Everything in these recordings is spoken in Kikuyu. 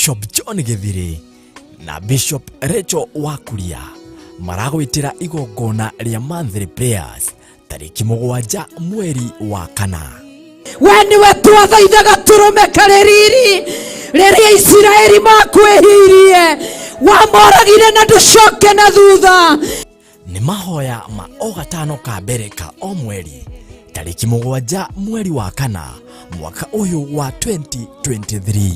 Bishop John Gĩthirĩ na Bishop Rachel Wakuria maragwĩtĩra igongona rĩa monthly prayers tarĩki 7 mweri wa 4. We nĩwe twathaithaga tũrũme karĩ riri rĩrĩa Isiraeli makwĩhirie, wamoragire na ndũcoke na thutha. Nĩ mahoya ma o gatano ka mbere ka o mweri tarĩki 7 mweri wa 4 mwaka ũyũ wa 2023.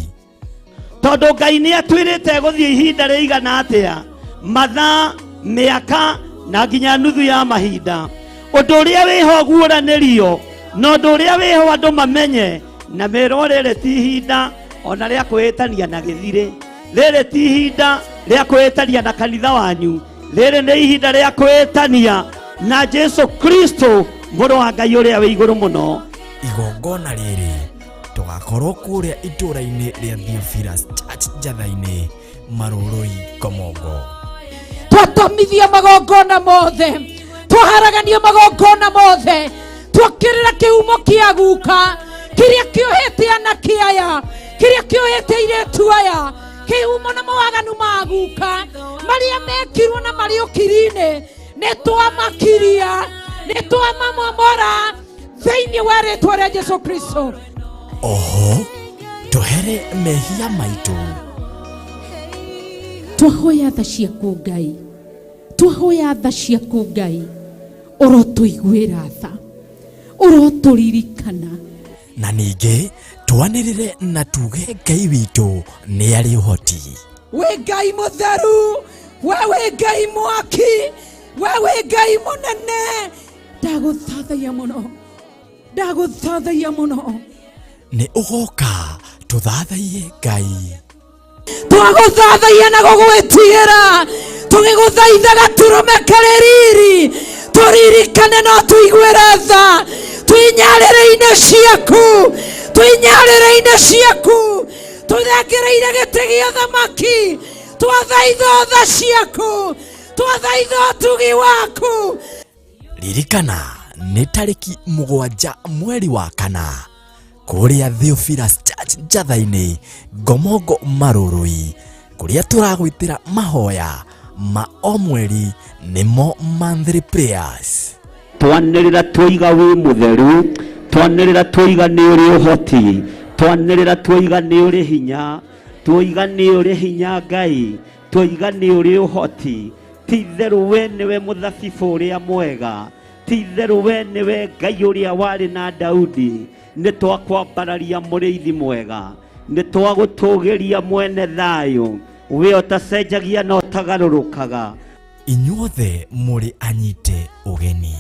Tondũ Ngai nĩ atwĩrĩte gũthiĩ ihinda rĩigana atĩa, mathaa, mĩaka na nginya nuthu ya mahinda. Ũndũ ũrĩa wĩho guũranĩrio na ũndũ ũrĩa wĩho andũ mamenye, na merwo rĩrĩ ti ihinda ona rĩa kwĩĩtania na gĩthirĩ, rĩrĩ ti ihinda rĩa kwĩĩtania na kanitha wanyu, rĩrĩ nĩ ihinda rĩa kwĩĩtania na Jesu Kristo mũrũ wa Ngai ũrĩa wĩ igũrũ mũno. Igongona rĩrĩ tũgakorwo kũrĩa itũũra-inĩ rĩa Theophilus Church Njatha-inĩ, Marũrũi, Komongo. Twatomithia magongona mothe, twaharagania magongona mothe, twokĩrĩra kĩhumo kĩa guka kĩrĩa kĩohete anake aya, kĩrĩa kĩohete airĩtu aya, kĩhumo na mawaganu ma guka marĩa mekirwo na marĩ ũkiri-inĩ, nĩ twamakiria, nĩ twamamomora thĩinĩ wa rĩtwa rĩa Jesu Kristo. Oho tũhere mehia maitũ. Twahoya tha ciaku Ngai, twahoya tha ciaku Ngai, ũrotũiguĩra tha, ũrotũririkana. Na ningĩ twanĩrĩre na tuge Ngai witũ nĩ arĩ ũhoti. Wĩ Ngai mũtheru, we wĩ Ngai mwaki, we wĩ Ngai mũnene. Ndagũthathaiya mũno, ndagũthathaiya mũno. Nĩ ũgoka tũthathaiye Ngai. Twagũthathaiya na gũgwĩtigĩra, tũgĩgũthaithaga tũrũme karĩ riri, tũririkane no tũiguĩre tha, twĩnyarĩrĩ-inĩ ciaku, twĩnyarĩrĩ-inĩ ciaku, tũthengereire gĩtĩ gĩa thamaki, twathaitha tha ciaku, twathaitha ũtugi waku. Ririkana nĩ tarĩki 7 mweri wa 4 kũrĩa Theophilus Church Njatha-inĩ, Ngomongo, Marũrũi, kũrĩa tũragwĩtĩra mahoya ma o mweri nĩmo monthly prayers. Twanĩrĩra twoiga wĩ mũtheru, twanĩrĩra twoiga nĩ ũrĩ ũhoti, twanĩrĩra twoiga nĩ ũrĩ hinya, twoiga nĩ ũrĩ hinya Ngai, twoiga nĩ ũrĩ ũhoti. Ti itherũ we nĩwe mũthabibũ ũrĩa mwega, ti itherũ we nĩwe Ngai ũrĩa warĩ na Daudi. Nĩ twakwambararia mũrĩithi mwega, nĩ twagũtũgĩria mwene thayũ, we ũtacenjagia na ũtagarũrũkaga. Inyuothe mũrĩ anyite ũgeni.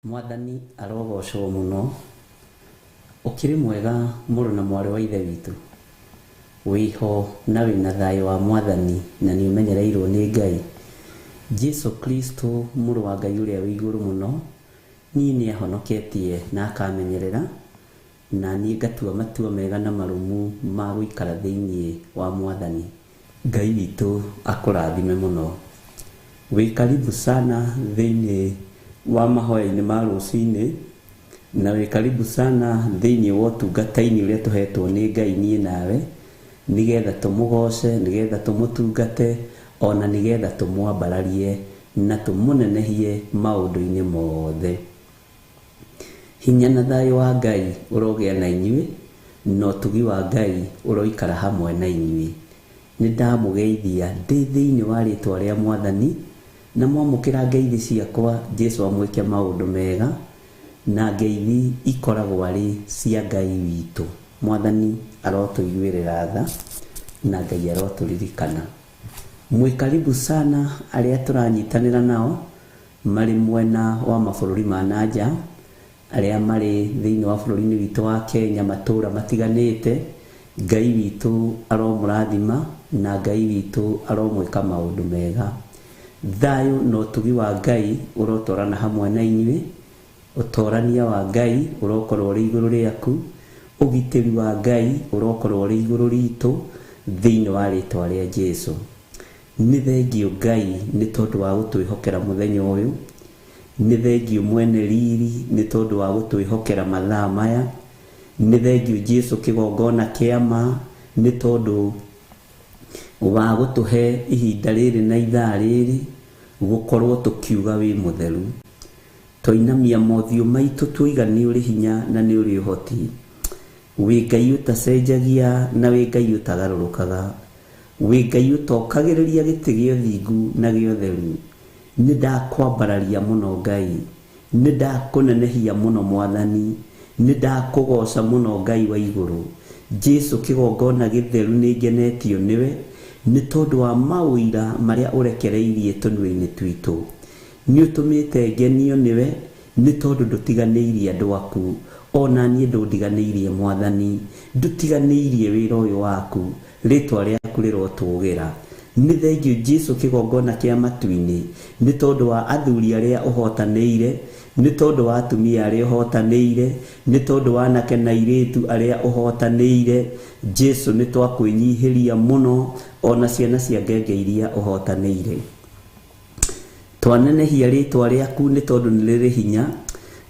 Mwathani arogocwo mũno. Ũkĩrĩ mwega mũrũ na mwarĩ wa ithe witũ, wĩho na wĩna thayũ wa Mwathani na nĩ ũmenyereirwo nĩ Ngai. Jesu Kristo mũrũ wa Ngai ũrĩa wĩ igũrũ mũno, niĩ nĩ ahonoketie na akamenyerera, na niĩ ngatua matua mega na marũmu ma gũikara thĩinĩ wa Mwathani. Ngai witũ akũrathime mũno. Wĩ karibu sana thĩinĩ wa mahoya-inĩ ma rũcinĩ, na wĩ karibu sana thĩinĩ wa ũtungata-inĩ ũrĩa tũhetwo nĩ Ngai niĩ nawe, nĩgetha tũmũgoce, nĩgetha tũmũtungate, ona nĩgetha tũmwambararie na tũmũnenehie maũndũ-inĩ mothe. Hinya na thayũ wa Ngai ũrogĩa na inyuĩ, na ũtugi wa Ngai ũroikara hamwe na inyuĩ. Nĩ ndamũgeithia ndĩ thĩinĩ wa rĩtwa rĩa Mwathani, na mwamũkĩra ngeithi ciakwa, Jesu amwĩke maũndũ mega, na ngeithi ikoragwo arĩ cia Ngai witũ. Mwathani arotũiguĩrĩra tha na Ngai arotũririkana. Mwĩ karibu sana arĩa tũranyitanĩra nao marĩ mwena wa mabũrũri ma na nja, arĩa marĩ thĩinĩ wa bũrũri-inĩ witũ wa Kenya matũũra matiganĩte. Ngai witũ aromũrathima na Ngai witũ aromwĩka maũndũ mega. Thayũ na ũtugi wa Ngai ũrotwarana hamwe na inyuĩ, ũtorania wa Ngai ũrokorwo ũrĩ igũrũ rĩaku, ũgitĩri wa Ngai ũrokorwo ũrĩ igũrũ ritũ thĩinĩ wa rĩtwa rĩa Jesu. Nĩ thengio Ngai nĩ tondũ wa gũtwĩhokera mũthenya ũyũ, nĩ thengio mwene riri nĩ tondũ wa gũtwĩhokera mathaa maya, nĩ thengio Jesu kĩgongona kĩa ma nĩ tondũ wa gũtũhe ihinda rĩrĩ na ithaa rĩrĩ gũkorwo tũkiuga wĩ mũtheru. Twainamia mothiũ maitũ tuoiga nĩ ũrĩ hinya na nĩ ũrĩ ũhoti, wĩ Ngai ũtacenjagia na wĩ Ngai ũtagarũrũkaga, wĩ Ngai ũtokagĩrĩria gĩtĩ gĩa ũthingu na gĩa ũtheru. Nĩ ndakwambararia mũno Ngai, nĩ ndakũnenehia mũno Mwathani, nĩ ndakũgoca mũno Ngai wa igũrũ. Jesu kĩgongona gĩtheru nĩ ngenetio nĩwe nĩ tondũ wa maũira marĩa ũrekereirie tũnua-inĩ twitũ. Nĩ ũtũmĩte ngenio nĩwe nĩ tondũ ndũtiganĩirie andũ aku, ona niĩ ndũndiganĩirie Mwathani, ndũtiganĩirie wĩra ũyũ waku, rĩtwa rĩaku rĩrotũgĩra. Nĩ thengio Jesu kĩgongona kĩa matu-inĩ nĩ tondũ wa athuri arĩa ũhotanĩire, nĩ tondũ wa atumia arĩa ũhotanĩire, nĩ tondũ wa anake na airĩtu arĩa ũhotanĩire. Jesu nĩ twakwĩnyihĩria mũno, ona ciana cia ngenge iria ũhotanĩire. Twanenehia rĩtwa rĩaku nĩ tondũ nĩ rĩrĩ hinya,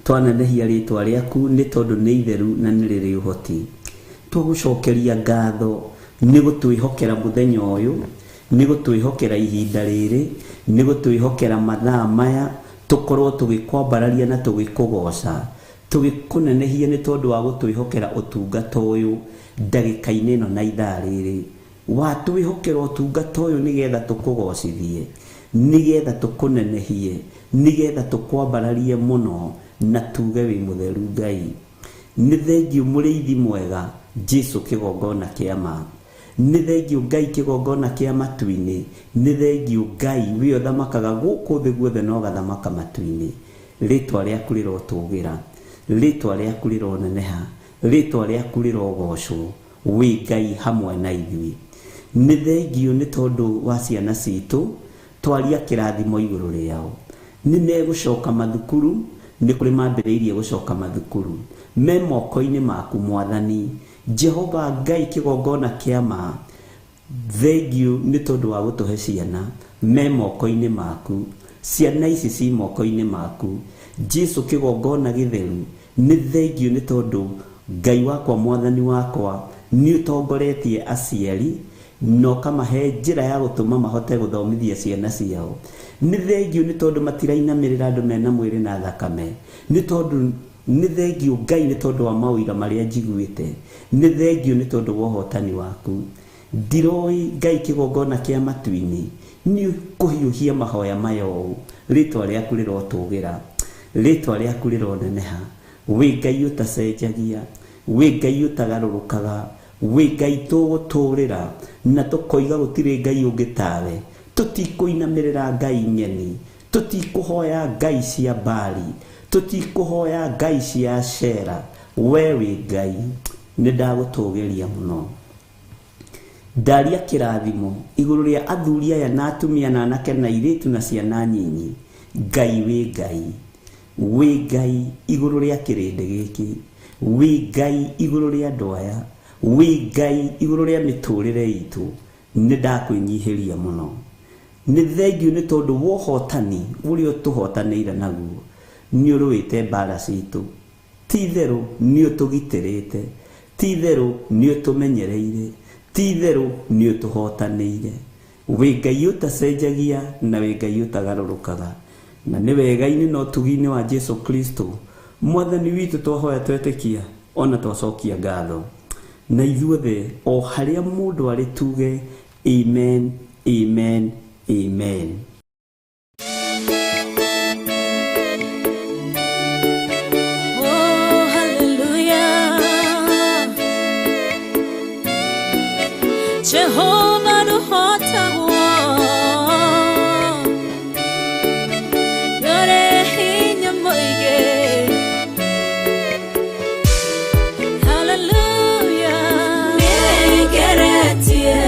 twanenehia rĩtwa rĩaku nĩ tondũ nĩ itheru na nĩ rĩrĩ ũhoti. Twagũcokeria ngatho nĩ gũtwĩhokera mũthenya ũyũ, nĩ gũtwĩhokera ihinda rĩrĩ, nĩ gũtwĩhokera mathaa maya, tũkorwo tũgĩkwambararia na tũgĩkũgoca, tũgĩkũnenehia nĩ tondũ wa gũtwĩhokera ũtungata ũyũ ndagĩka-inĩ ĩno na ithaa rĩrĩ. Watwĩhokera ũtungata ũyũ nĩgetha tũkũgocithie, nĩgetha tũkũnenehie, nĩgetha tũkwambararie mũno na tuge wĩ mũtheru Ngai. Nĩ thengio mũrĩithi mwega Jesu kĩgongona kĩa ma, nĩ thengio Ngai kĩgongona kĩa matu-inĩ, nĩ thengio Ngai wĩ ũthamakaga gũkũ thĩ guothe na ũgathamaka matu-inĩ. Rĩtwa rĩaku rĩrotũgĩra, rĩtwa rĩaku rĩroneneha, rĩtwa rĩaku rĩrogocwo, wĩ Ngai hamwe na ithuĩ. Nĩ thengio nĩ tondũ wa ciana citũ, twaria kĩrathimo igũrũ rĩao. Nĩ megũcoka mathukuru, nĩ kũrĩ mambĩrĩirie gũcoka mathukuru, me moko-inĩ maku Mwathani. Jehova Ngai kĩgongona kĩa ma, thengio nĩ tondũ wa gũtũhe ciana me moko-inĩ maku, ciana ici ci moko-inĩ maku. Jesu kĩgongona gĩtheru, nĩ thengio nĩ tondũ Ngai wakwa Mwathani wakwa nĩ ũtongoretie aciari na ũkamahe njĩra ya gũtũma mahote gũthomithia ciana ciao. Nĩ thengio nĩ tondũ matirainamĩrĩra andũ mena mwĩrĩ na thakame, nĩ tondũ nĩ thengio Ngai nĩ tondũ wa maũira marĩa njiguĩte, nĩ thengio nĩ tondũ wa ũhotani waku. Ndiroi Ngai kĩgongona kĩa matu-inĩ nĩ kũhiũhia mahoya maya ũũ, rĩtwa rĩaku rĩrotũgĩra, rĩtwa rĩaku rĩroneneha, wĩ Ngai ũtacenjagia, wĩ Ngai ũtagarũrũkaga, wĩ Ngai tũgũtũrĩra na tũkoiga gũtirĩ Ngai ũngĩ tawe. Tũtikũinamĩrĩra Ngai ng'eni, tũtikũhoya Ngai cia Baali, Tũtikũhoya ngai cia Ashera, we wĩ Ngai. Nĩ ndagũtũgĩria mũno. Ndaria kĩrathimo igũrũ rĩa athuri aya na atumia na anake na airĩtu na ciana nyinyi. Ngai wĩ Ngai, wĩ Ngai igũrũ rĩa kĩrĩndĩ gĩkĩ, wĩ Ngai igũrũ rĩa andũ aya, wĩ Ngai igũrũ rĩa mĩtũrĩre itũ. Nĩ ndakwĩnyihĩria mũno. Nĩ thengiũ nĩ tondũ wa ũhotani ũrĩa ũtũhotanĩire naguo. Nĩ ũrũĩte mbara citũ, ti itherũ nĩ ũtũgitĩrĩte, ti itherũ nĩ ũtũmenyereire, ti itherũ nĩ ũtũhotanĩire. Wĩ Ngai ũtacenjagia na wĩ Ngai ũtagarũrũkaga. Na nĩ wega-inĩ na ũtugi-inĩ wa Jesu Kristo Mwathani witũ twahoya twetĩkia ona twacokia ngatho. Na ithuothe o harĩa mũndũ arĩ tuge amen, amen, amen. Oh, hallelujah. Jehovah nũhotagwo. Nĩũrĩ hinya mũingĩ. Hallelujah. Nĩngeretie,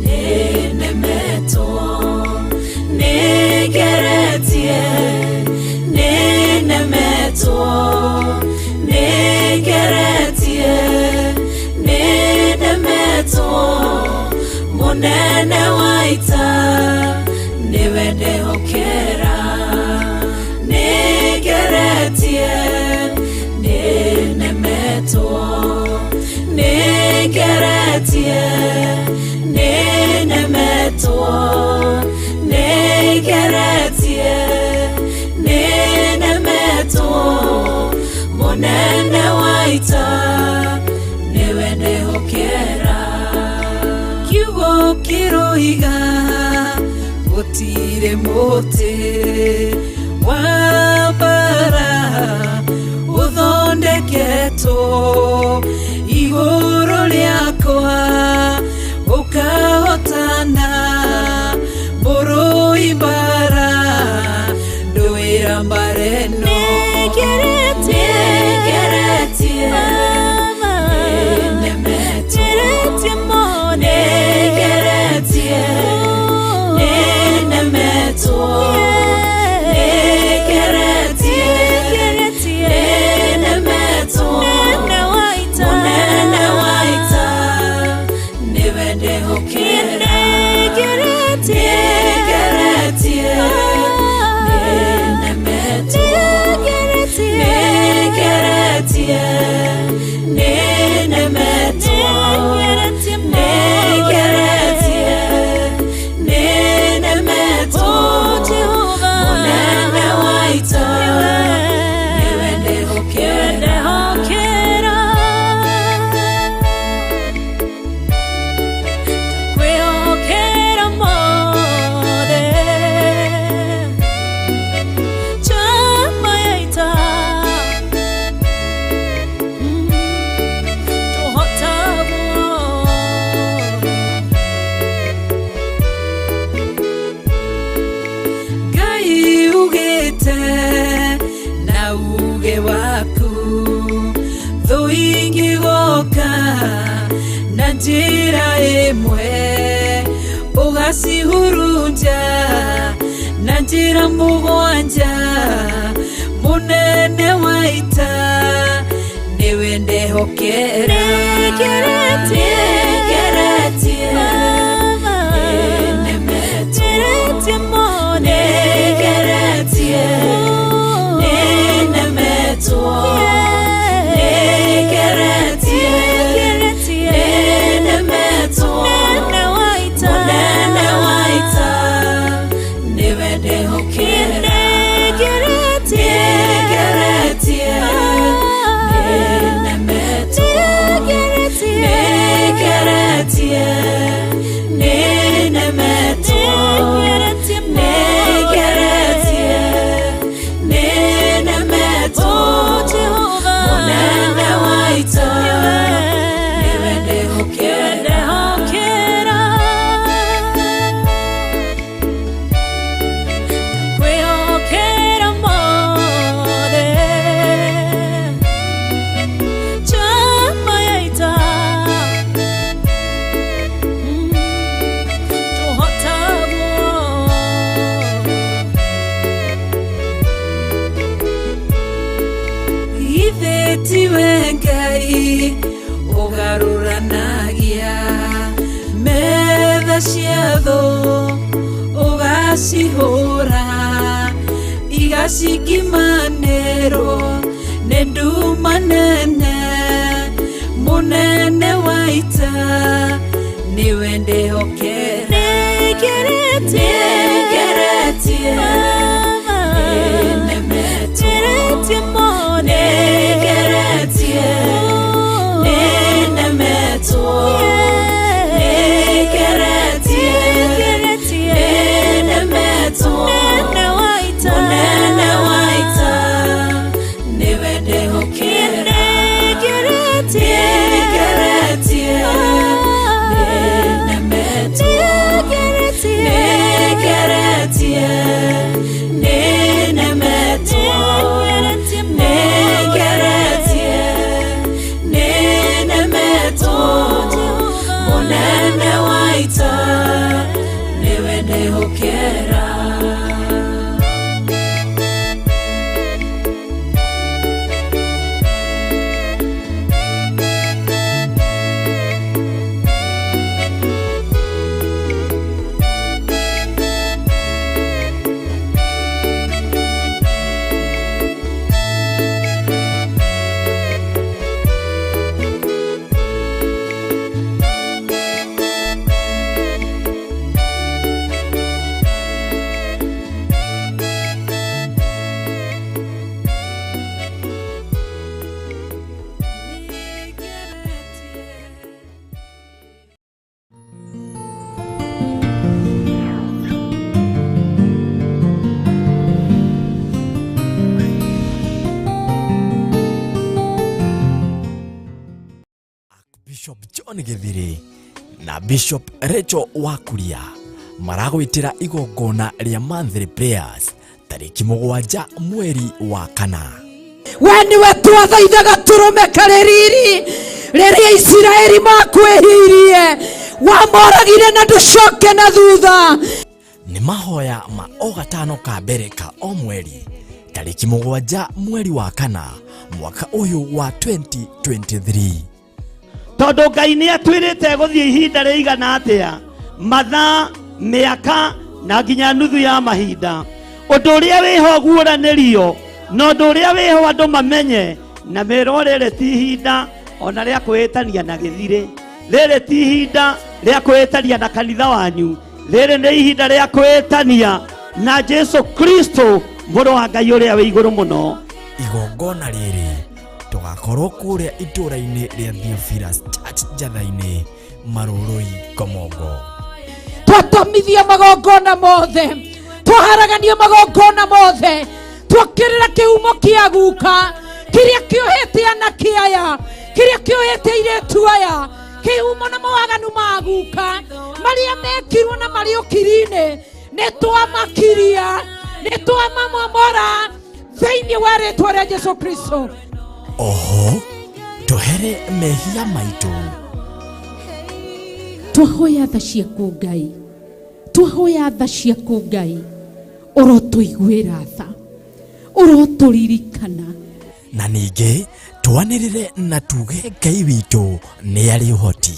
nĩnemetwo. Nĩngeretie, nĩnemetwo. Nĩngeretie, nĩnemetwo. Mũnene wa ita nĩwe ndehokera. Nĩngeretie, nĩnemetwo. Nĩngeretie, nĩnemetwo. Nĩngeretie, nĩnemetwo. Mũnene wa ita nĩwe ndehokera. Kiugo kĩroiga gũtirĩ mũtĩ wa mbara ũthondeketwo igũrũ rĩakwa ũkahotana. Mũrũi mbara ndũĩra mbara ĩno. Nĩngeretie, nĩnemetwo. Nĩngeretie, nĩnemetwo. Nĩngeretie, nĩnemetwo. Mũnene wa ita nĩwe ndehokera. Nĩngeretie, nĩnemetwo. Nĩngeretie, nĩnemetwo. Nĩngeretie, nĩnemetwo. Mũnene wa ita nĩwe ndehokera. Kwĩhokera mothe. Chama ya ita. Tũhotagwo. Ngai ugĩte na uge waku thũ ingĩgoka na njĩra ĩmwe ũgacihurunja na njĩra mũgwanja. Mũnene wa ita nĩwe ndehokera. Nĩngeretie, nĩnemetwo. Nĩngeretie, nĩnemetwo. Nĩngeretie, nĩnemetwo. Mũnene wa ita nĩwe ndehokera. Nĩngeretie, nĩnemetwo. Nĩngeretie, nĩnemetwo. Tiwe Ngai ũgarũranagia metha cia thũ ũgacihũra igacingimanĩrwo nĩ nduma nene mũnene wa ita nĩwe ndĩhokera nĩngeretie nĩnemetwo nĩngeretie nĩnemetwo nĩngeretie nĩnemetwo mũnene wa ita nĩwe ndĩhokera nĩngeretie nĩnemetwo nĩngeretie nĩnemetwo nĩngeretie nĩnemetwo mũnene wa ita nĩwe ndĩhokera. Bishop John Githiri na Bishop Rachel Wakuria maragwĩtĩra igongona rĩa monthly prayers tarĩki 7 mweri wa 4. We nĩwe twathaithaga tũrũme karĩ riri rĩrĩa Isiraeli makwĩhirie wamoragire na ndũcoke na thutha. Nĩ mahoya ma o gatano ka mbere ka o mweri tarĩki 7 mweri wa 4 mwaka ũyũ wa 2023. Tondũ Ngai nĩ atwĩrĩte gũthiĩ ihinda rĩigana atĩa, mathaa, mĩaka na nginya nuthu ya mahinda. Ũndũ ũrĩa wĩho guũranĩrio na ũndũ ũrĩa wĩho andũ mamenye na merwo rĩrĩ ti ihinda ona rĩa kwĩĩtania na gĩthirĩ, rĩrĩ ti ihinda rĩa kwĩĩtania na kanitha wanyu, rĩrĩ nĩ ihinda rĩa kwĩĩtania na Jesu Kristo mũrũ wa Ngai ũrĩa wĩ igũrũ mũno. Igongona rĩrĩ tũgakorwo kũrĩa itũũra-inĩ rĩa Theophilus Church Njatha-inĩ, Marũrũi, Komongo. Twatomithia magongona mothe, twaharagania magongona mothe, twokĩrĩra kĩhumo kĩa guka kĩrĩa kĩohete anake aya, kĩrĩa kĩohete airĩtu aya, kĩhumo na mawaganu ma guka marĩa mekirwo na marĩ ũkiri-inĩ, nĩ twamakiria, nĩ twamamomora thĩinĩ wa rĩtwa rĩa Jesu Kristo. Oho tũhere mehia maitũ. Twahoya tha ciaku Ngai, twahoya tha ciaku Ngai, ũrotũiguĩra tha, ũrotũririkana. Na ningĩ twanĩrĩre na tuge Ngai witũ nĩ arĩ ũhoti.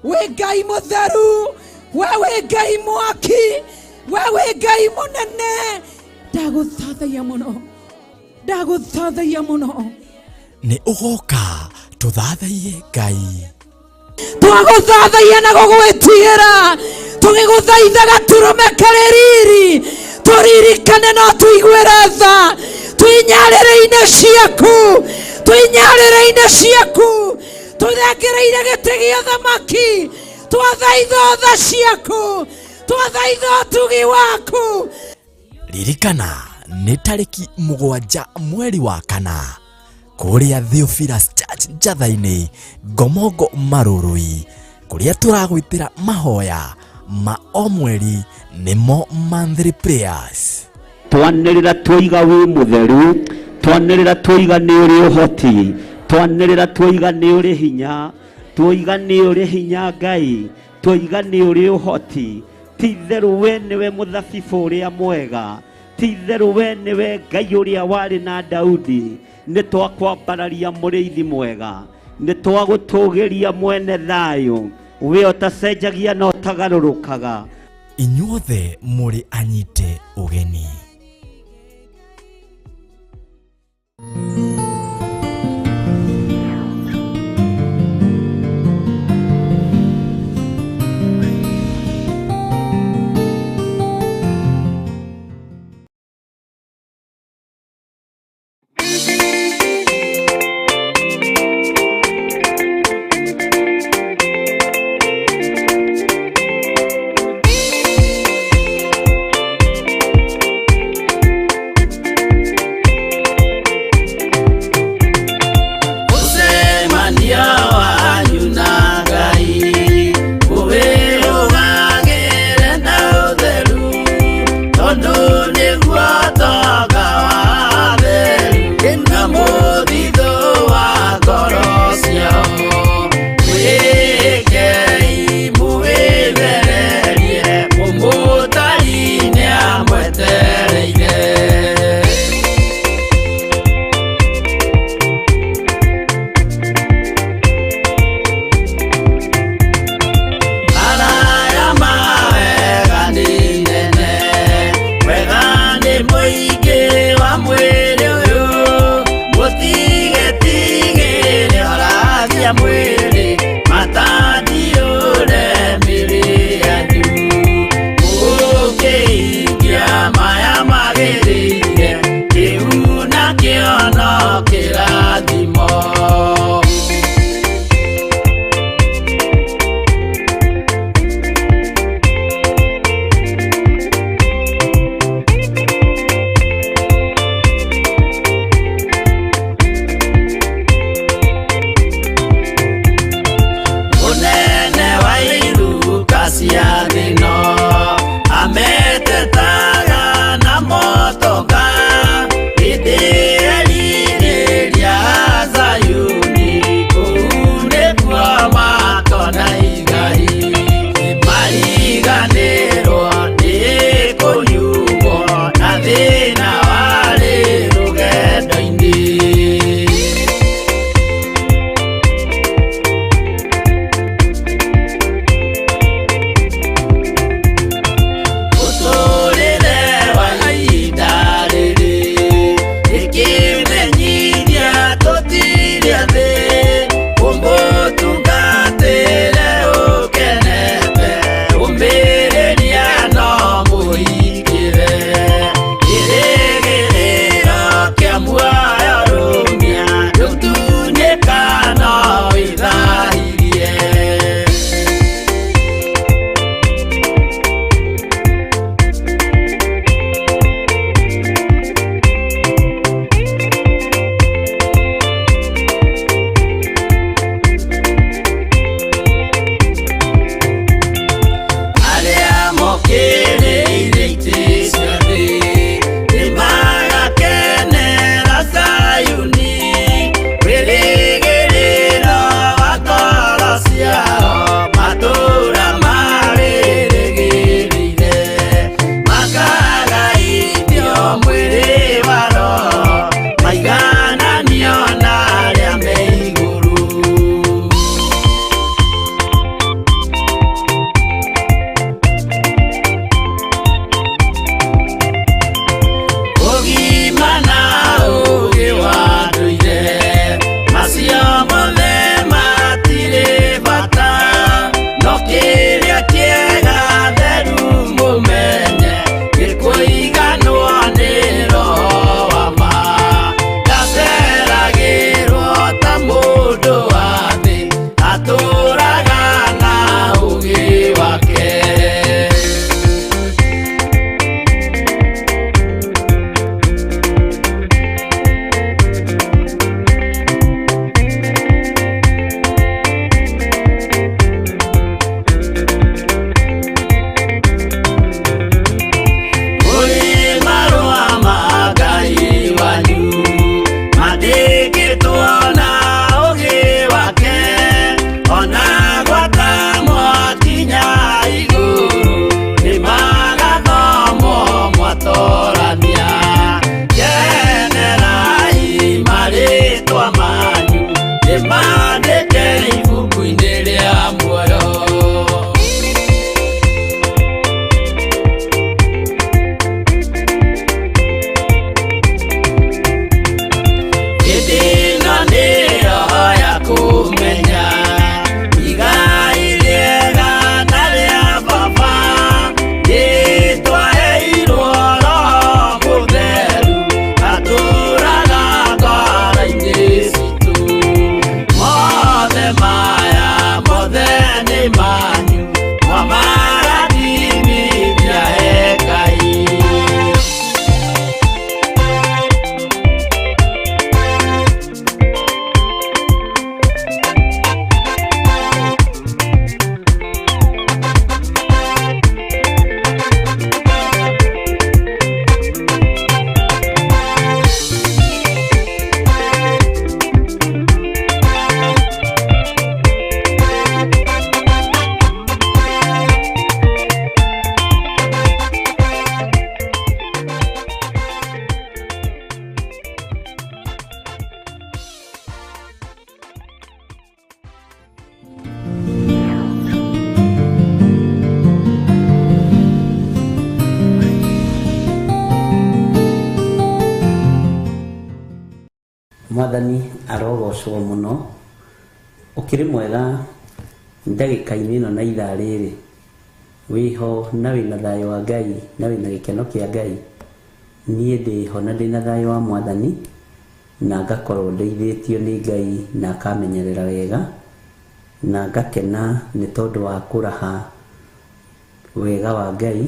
Wĩ Ngai mũtheru, we wĩ Ngai mwaki, we wĩ Ngai mũnene. Ndagũthathaiya mũno, ndagũthathaiya mũno. Nĩ ũgoka tũthathaiye Ngai. Twagũthathaiya na gũgwĩtigĩra, tũgĩgũthaithaga tũrũme karĩ riri, tũririkane no tũiguĩre tha, twĩnyarĩrĩ-inĩ ciaku, twĩnyarĩrĩ-inĩ ciaku, tũthengereire gĩtĩ gĩa ũthamaki, twathaitha tha ciaku, twathaitha ũtugi waku. Ririkana nĩ tarĩki 7 mweri wa 4 kũrĩa Theophilus Church Njatha-inĩ, Ngomongo, Marũrũi, kũrĩa tũragwĩtĩra mahoya ma o mweri nĩmo monthly prayers. Twanĩrĩra twoiga wĩ mũtheru, twanĩrĩra twoiga nĩ ũrĩ ũhoti, twanĩrĩra twoiga nĩ ũrĩ hinya, twoiga nĩ ũrĩ hinya Ngai, twoiga nĩ ũrĩ ũhoti. Ti itherũ we nĩwe mũthabibũ ũrĩa mwega, ti Ti-itherũ we nĩwe Ngai ũrĩa warĩ na Daudi. Nĩ twakwambararia mũrĩithi mwega, nĩ twagũtũgĩria mwene thayũ, we ũtacenjagia na ũtagarũrũkaga. Inyuothe mũrĩ anyite ũgeni. Mũcemanio wanyu na Ngai ũwĩrũgagĩre na ũtheru, tondũ nĩguo ũtonga wa atheru na mũthithũ wa ngoro ciao. Mwĩhĩkei mũwĩthererie, mũmũtari nĩamwetereire. Maraya ma wega nĩ nene, wega nĩ mũingĩ wa mwĩrĩ ũyũ, mũtigetigĩre oragia mwĩrĩ, matandiũre mĩrĩ yanyu. Mũkĩhingia maya magĩrĩire, kĩu nakĩo no kĩrathimo. Mwathani arogocwo mũno. Ũkĩrĩ mwega ndagĩka-inĩ ĩno na ithaa rĩrĩ, wĩho na wĩna thayũ wa Ngai na wĩna gĩkeno kĩa Ngai. Niĩ ndĩho na ndĩna thayũ wa Mwathani, na ngakorwo ndeithĩtio nĩ Ngai na akamenyerera wega, na ngakena nĩ tondũ wa kũraha wega wa Ngai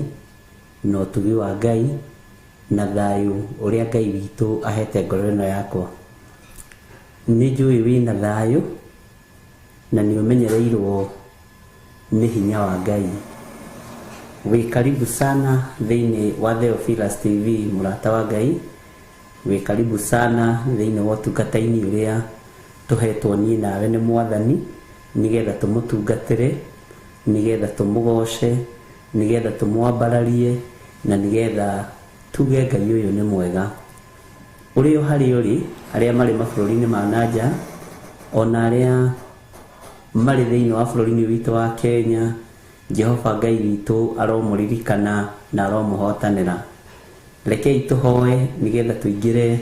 na ũtugi wa Ngai na thayũ ũrĩa Ngai witũ ahete ngoro ĩno yakwa. Nĩ njũĩ wĩna thayũ na nĩ ũmenyereirwo nĩ hinya wa Ngai. Wĩ karibu sana thĩinĩ wa Theophilus TV, mũrata wa Ngai. Wĩ karibu sana thĩinĩ wa ũtungata-inĩ ũrĩa tũhetwo niĩ nawe nĩ Mwathani, nĩgetha tũmũtungatĩre, nĩgetha tũmũgoce, nĩgetha tũmwambararie, na nĩgetha tuge Ngai ũyũ nĩ mwega. Ũrĩ o harĩa ũrĩ, arĩa marĩ mabũrũri-inĩ ma na nja, ona arĩa marĩ thĩinĩ wa bũrũri-inĩ witũ wa Kenya, Jehova Ngai witũ aromũririkana na aromũhotanĩra. Rekei tũhoe nĩgetha tũingĩre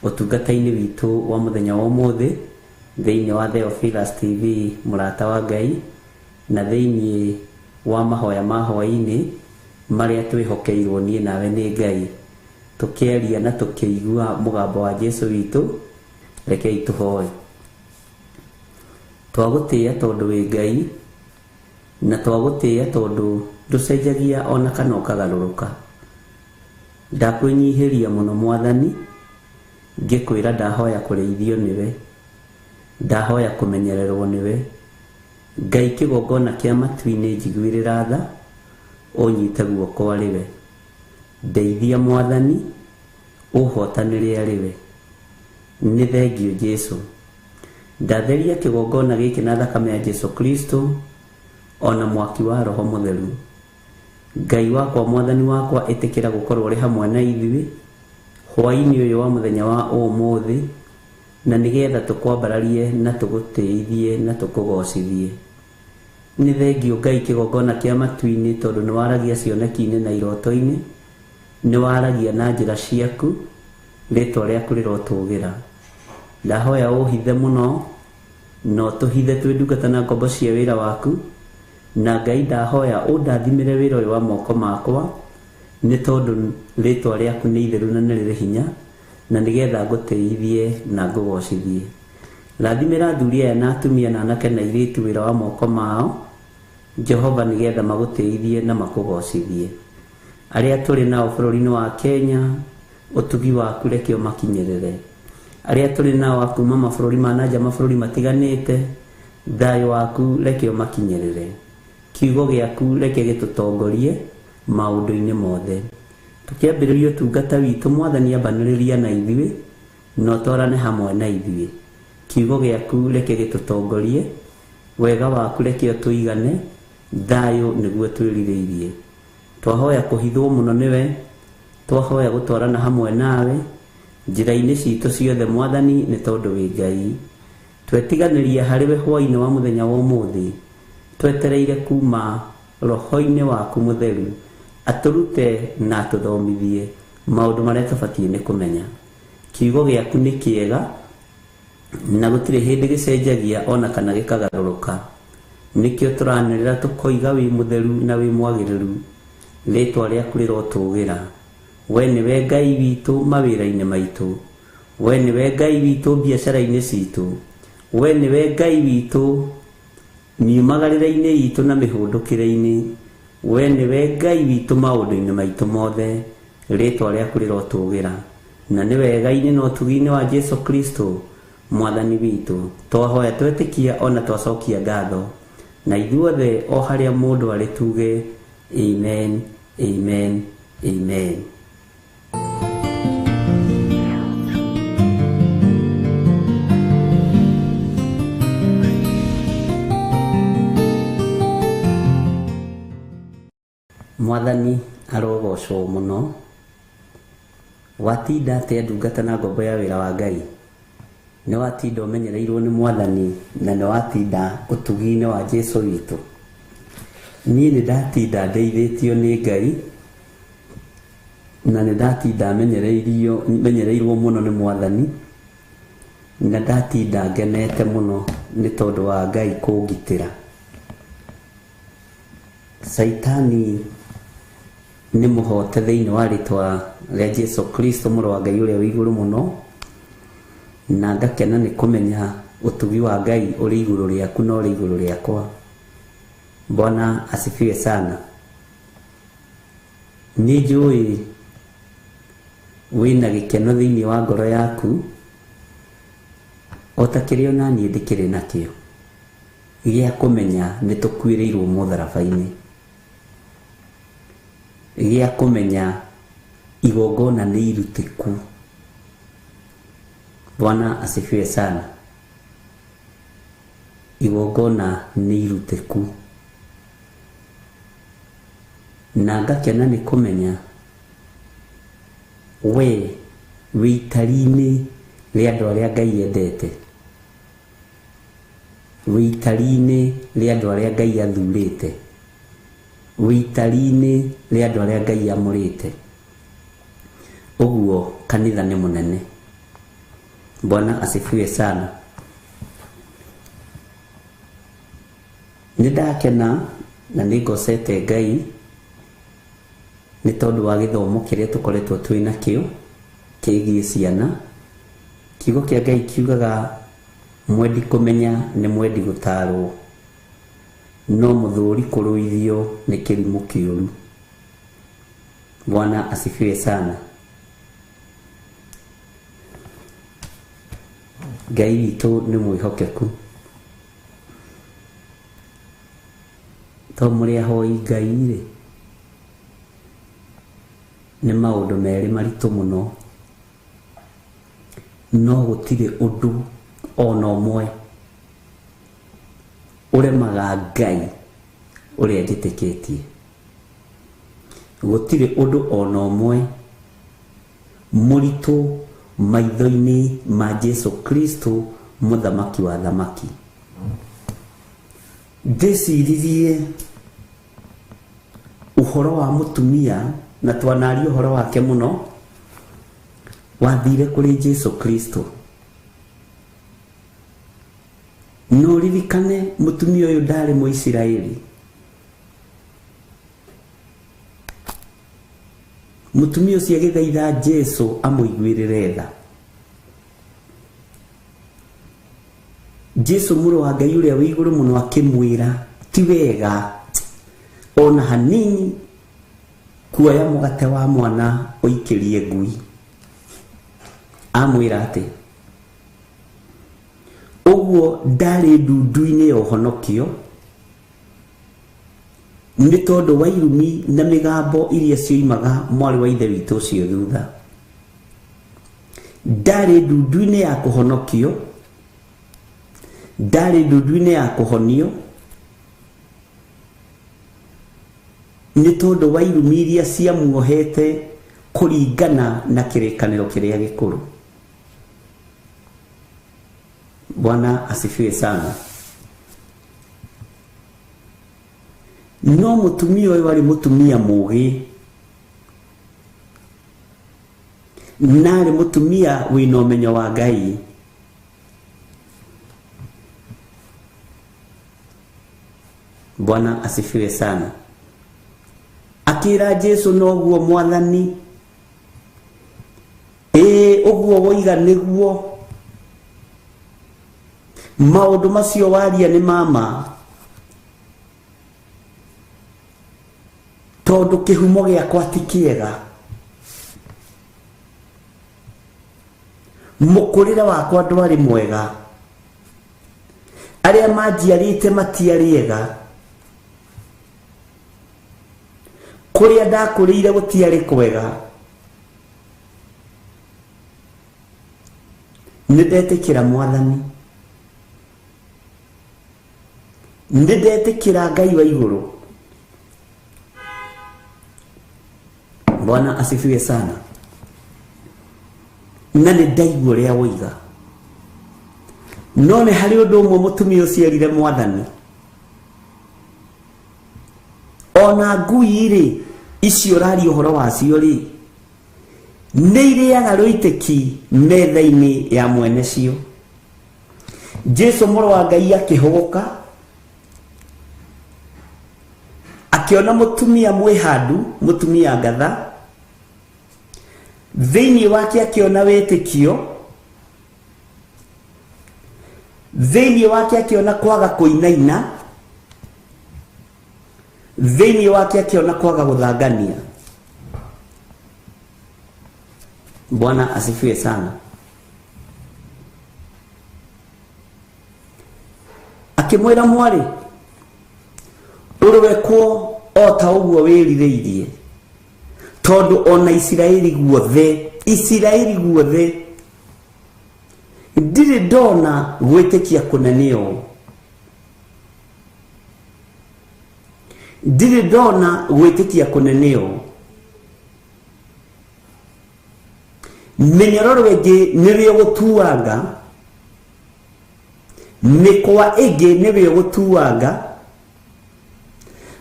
ũtungata-inĩ witũ wa mũthenya wa ũmũthĩ thĩinĩ wa Theophilus TV, mũrata wa Ngai, na thĩinĩ wa mahoya ma hwaĩ-inĩ marĩa twĩhokeirwo niĩ nawe nĩ Ngai, tũkĩaria na tũkĩigua mũgambo wa Jesu witũ. Rekei tũhoe. Twagũtĩĩa tondũ wĩ Ngai, na twagũtĩĩa tondũ ndũcenjagia ona kana ũkagarũrũka. Ndakwĩnyihĩria mũno Mwathani, ngĩkwĩra ndahoya kũrĩithio nĩwe, ndahoya kũmenyererwo nĩwe. Ngai kĩgongona kĩa matu-inĩ, njiguĩrĩra tha, ũnyite guoko arĩ we. Ndeithia Mwathani, ũhotanĩre arĩ we. Nĩ thengiũ Jesu. Ndatheria kĩgongona gĩkĩ na thakame ya Jesu Kristo ona mwaki wa Roho Mũtheru. Ngai wakwa, Mwathani wakwa, ĩtĩkĩra gũkorwo ũrĩ hamwe na ithuĩ hwaĩ-inĩ ũyũ wa mũthenya wa ũmũthĩ, na nĩgetha tũkwambararie na tũgũtĩithie na tũkũgocithie. Nĩ thengiũ Ngai kĩgongona kĩa matu-inĩ, tondũ nĩ waragia cioneki-inĩ na iroto-inĩ, nĩ waragia na njĩra ciaku, rĩtwa rĩaku rĩrotũgĩra. Ndahoya ũhithe mũno na ũtũhithe twĩ ndungata na ngombo cia wĩra waku, na Ngai ndahoya ũndathimĩre wĩra ũyũ wa moko makwa, nĩ tondũ rĩtwa rĩaku nĩ itheru na nĩ rĩrĩ hinya, na nĩgetha ngũtĩithie na ngũgocithie. Rathimĩra athuri aya na atumia na anake na airĩtu wĩra wa moko mao, Jehova, nĩgetha magũtĩithie na makũgocithie. Arĩa tũrĩ nao bũrũri-inĩ wa Kenya, ũtugi waku reke ũmakinyĩrĩre. Arĩa tũrĩ nao a kuma mabũrũri ma na nja, mabũrũri matiganĩte, thayũ waku reke ũmakinyĩrĩre. Kiugo gĩaku reke gĩtũtongorie maũndũ-inĩ mothe. Tũkĩambĩrĩria ũtungata witũ, Mwathani, ambanĩrĩria na ithuĩ na ũtwarane hamwe na ithuĩ. Kiugo gĩaku reke gĩtũtongorie, wega waku reke ũtũigane, thayũ nĩguo twĩrirĩirie. Twahoya kũhithwo mũno nĩwe, twahoya gũtwarana hamwe nawe njĩra-inĩ citũ ciothe, Mwathani, nĩ tondũ wĩ Ngai. Twetiganĩria harĩ we hwaĩ-inĩ wa mũthenya wa ũmũthĩ, twetereire kuma roho-inĩ waku mũtheru atũrute na atũthomithie maũndũ marĩa tũbatiĩ nĩ kũmenya. Kiugo gĩaku nĩ kĩega na gũtirĩ hĩndĩ gĩcenjagia ona kana gĩkagarũrũka. Nĩkĩo tũranĩrĩra tũkoiga wĩ mũtheru na wĩ mwagĩrĩru, rĩtwa rĩaku rĩrotũgĩra. We nĩwe Ngai witũ mawĩra-inĩ maitũ, we nĩwe Ngai witũ biacara-inĩ citũ, we nĩwe Ngai witũ miumagarĩre-inĩ itũ na mĩhũndũkĩre-inĩ, we nĩwe Ngai witũ maũndũ-inĩ maitũ mothe, rĩtwa rĩaku rĩrotũgĩra. Na nĩ wega-inĩ na ũtugi-inĩ wa Jesu Kristo Mwathani witũ twahoya, twetĩkia ona twacokia ngatho, na ithuothe o harĩa mũndũ arĩ tuge amen, amen, amen. Mwathani arogocwo mũno. Watinda atĩa, ndungata na ngombo ya wĩra wa Ngai? Nĩ watinda ũmenyereirwo nĩ Mwathani na nĩ watinda ũtugi-inĩ wa Jesu witũ? Niĩ nĩ ndatinda ndeithĩtio nĩ Ngai na nĩ ndatinda menyereirio menyereirwo mũno nĩ Mwathani. Na ndatinda ngenete mũno nĩ tondũ wa Ngai kũngitĩra. Caitani nĩ mũhote thĩinĩ wa rĩtwa rĩa Jesu Kristo mũrũ wa Ngai ũrĩa wĩ igũrũ mũno, na ngakena nĩ kũmenya ũtugi wa Ngai ũrĩ igũrũ rĩaku na ũrĩ igũrũ rĩakwa. Bwana asifiwe sana. Nĩ njũĩ wĩna gĩkeno thĩinĩ wa ngoro yaku o ta kĩrĩa ona niĩ ndĩkĩrĩ nakĩo gĩa kũmenya nĩ tũkuĩrĩirwo mũtharaba-inĩ, gĩa kũmenya igongona nĩ irutĩku. Bwana asifiwe sana. Igongona nĩ irutĩku. Na ngakena nĩ kũmenya we wĩ itari-inĩ rĩa andũ arĩa Ngai endete, wĩ itari-inĩ rĩa andũ arĩa Ngai athurĩte, wĩ itari-inĩ rĩa andũ arĩa Ngai amũrĩte. Ũguo kanitha nĩ mũnene. Bwana asifiwe sana. Nĩ ndakena na nĩ ngocete Ngai nĩ tondũ wa gĩthomo kĩrĩa tũkoretwo twĩ nakĩo kĩgiĩ ciana. Kiugo kĩa Ngai kiugaga mwendi kũmenya nĩ mwendi gũtarwo, no mũthũri kũrũithio nĩ kĩrimũ kĩũru. Bwana asifiwe sana. Ngai witũ nĩ mwĩhokeku. To mũrĩ ahoi Ngai rĩ, nĩ maũndũ merĩ maritũ mũno, no gũtirĩ ũndũ ona ũmwe ũremaga Ngai ũrĩa njĩtĩkĩtie. Gũtirĩ ũndũ ona ũmwe mũritũ maitho-inĩ ma Jesu Kristo mũthamaki wa thamaki. Ndĩciririe ũhoro wa mũtumia na twanaria ũhoro wake mũno, wathire kũrĩ Jesu Kristo. No ririkane mũtumia ũyũ ndarĩ Mũisiraeli. Mũtumia ũcio agĩthaitha Jesu amũiguĩrĩre tha. Jesu mũrũ wa Ngai ũrĩa wĩ igũrũ mũno akĩmwĩra ti wega ona hanini kuoya mũgate wa mwana ũikĩrie ngui. Amwĩra atĩ ũguo ndarĩ ndundu-inĩ ya ũhonokio nĩ tondũ wa irumi na mĩgambo iria cioimaga mwarĩ wa ithe witũ ũcio thutha. Ndarĩ ndundu-inĩ ya kũhonokio, ndarĩ ndundu-inĩ ya kũhonio nĩ tondũ wa irumi iria ciamuohete kũringana na kĩrĩkanĩro kĩrĩa gĩkũrũ. Bwana asifiwe sana. No mũtumia ũyũ arĩ mũtumia mũgĩ na arĩ mũtumia wĩna ũmenyo wa Ngai. Bwana asifiwe sana. Akĩra Jesu noguo mwathani, ĩĩ ũguo woiga nĩguo, maũndũ macio waria nĩ mama, tondũ kĩhumo gĩakwa ti kĩega, mũkũrĩre wakwa ndwarĩ mwega, arĩa manjiarĩte matiarĩ ega, kũrĩa ndakũrĩire gũtiarĩ kwega. Nĩ ndetĩkĩra mwathani, nĩ ndetĩkĩra Ngai wa igũrũ. Bwana asifiwe sana. Na nĩ ndaigua ũrĩa woiga, no nĩ harĩ ũndũ ũmwe mũtumia ũcio erire mwathani, ona ngui rĩ icio ũraria ũhoro wacio rĩ nĩ irĩaga rũitĩki metha-inĩ ya mwene cio. Jesu mũrũ wa Ngai akĩhũgũka akĩona mũtumia mwĩhandu, mũtumia ngatha, thĩinĩ wake akĩona wĩtĩkio, thĩinĩ wake akĩona kwaga kũinaina, thĩinĩ wake akĩona kwaga gũthangania. Bwana asifiwe sana. Akĩmwĩra mwarĩ, ũrwekwo o ta ũguo wĩrirĩirie, tondũ ona Isiraeli guothe, Isiraeli guothe ndirĩ ndona gwĩtĩkia kũnene ũũ, ndirĩ ndona gwĩtĩkia kũnene ũũ. Mĩnyororo ĩngĩ nĩrĩo gũtuanga, mĩkwa ĩngĩ nĩrĩo gũtuanga,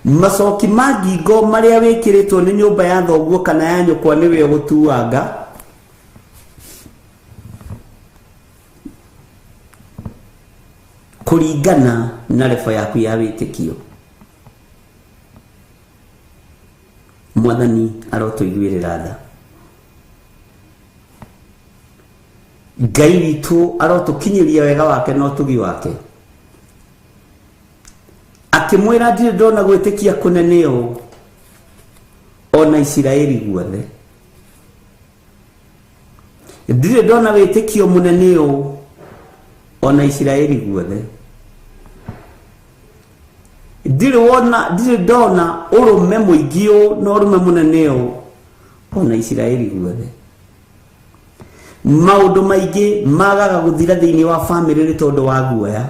macoki ma ngingo marĩa wĩkĩrĩtwo nĩ nyũmba ya thoguo kana ya nyũkwa nĩwe ũgũtuanga, kũringana na rebo yaku ya wĩtĩkio. Mwathani arotũiguĩrĩra tha. Ngai witũ arotũkinyĩria wega wake na ũtugi wake. Akĩmwĩra ndirĩ ndona gwĩtĩkia kũnene ũũ ona Isiraeli guothe, ndirĩ ndona wĩtĩkio mũnene ũũ ona Isiraeli guothe, ndirĩ wona, ndirĩ ndona ũrũme mũingĩ ũũ na ũrũme mũnene ũũ ona Isiraeli guothe. Maũndũ maingĩ magaga gũthira thĩinĩ wa bamĩrĩ nĩ tondũ wa guoya,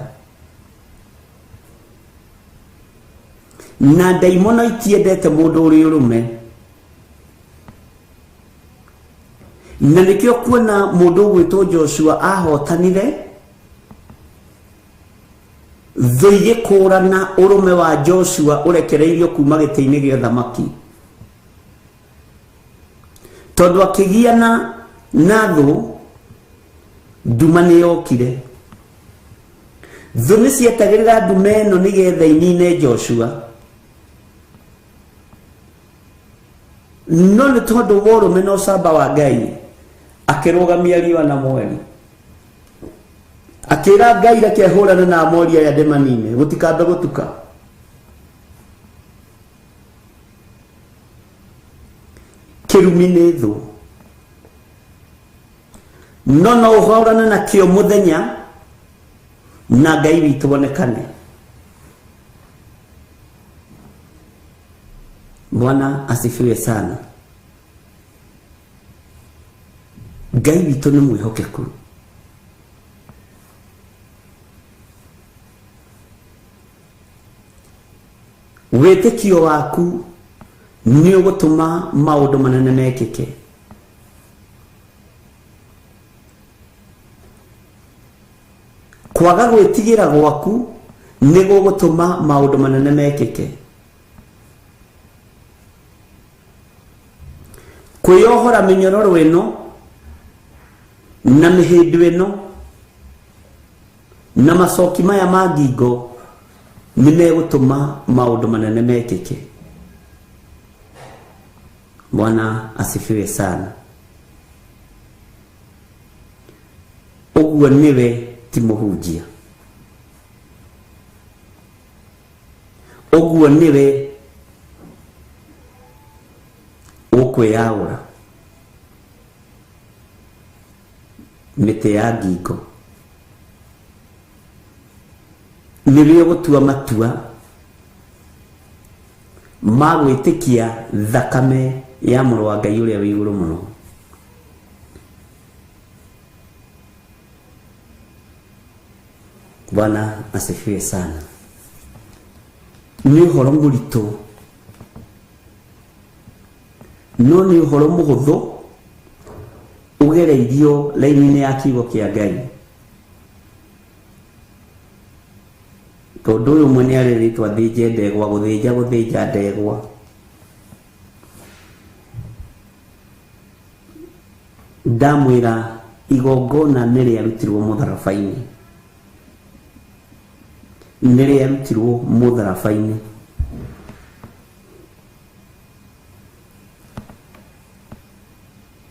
na ndaimono itiendete mũndũ ũrĩ ũrũme, na nĩkĩo kuona mũndũ ũgwĩtwo Joshua ahotanire thũ igĩkũrana ũrũme wa Joshua ũrekereirio kuma gĩtĩ-inĩ gĩa ũthamaki, tondũ akĩgiana na thũ nduma nĩ yokire. Thũ nĩ cietagĩrĩra ndume ĩno nĩgetha inine Joshua, no nĩ tondũ wa ũrũme na ũcamba wa Ngai akĩrũgamia riũa na mweri, akĩra Ngai reke hũrane na Amori aya ndĩmanine, gũtikambe gũtuka. Kĩrumi nĩ thũ, no no ũhũrane nakĩo mũthenya na Ngai witũ wonekane. Bwana asifiwe sana. Ngai witũ nĩ mwĩhokeku. Wĩtĩkio waku nĩ ũgũtũma maũndũ manene mekĩke. Kwaga gwĩtigĩra gwaku nĩ gũgũtũma maũndũ manene mekĩke. Kwĩyohora mĩnyororo ĩno na mĩhĩndo ĩno na macoki maya ma ngingo nĩ megũtũma maũndũ manene mekĩke. Bwana asifiwe sana. Ũguo nĩwe ti mũhunjia, ũguo nĩwe ũkwĩyagũra mĩtĩ ya ngingo, nĩwe ũgũtua matua ma gwĩtĩkia thakame ya mũrũ wa Ngai ũrĩa wĩ igũrũ mũno. Bwana asifiwe sana. Nĩ ũhoro mũritũ, no nĩ ũhoro mũhũthũ ũgereirio raini-inĩ ya kiugo kĩa Ngai. Tondũ ũyũ ũmwe nĩ arĩrĩtwo athĩnje ndegwa, gũthĩnja gũthĩnja ndegwa. Ndamwĩra igongona nĩ rĩarutirwo mũtharaba-inĩ. Nĩ rĩarutirwo mũtharaba-inĩ.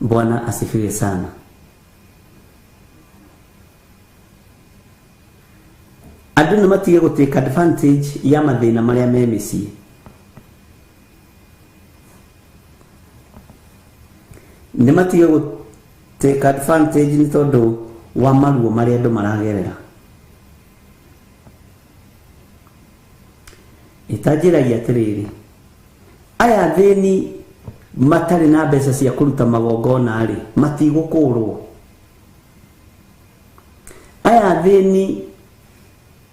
Bwana asifiwe sana. Andũ nĩ matige gũ take advantage ya mathĩna marĩa me mĩciĩ. Nĩ matige gũ take advantage nĩ tondũ wa maruo marĩa andũ maragerera. Ĩtanjĩragia atĩrĩrĩ, aya athĩni matarĩ na mbeca cia kũruta magongona rĩ, matigũkũrwo. Aya athĩni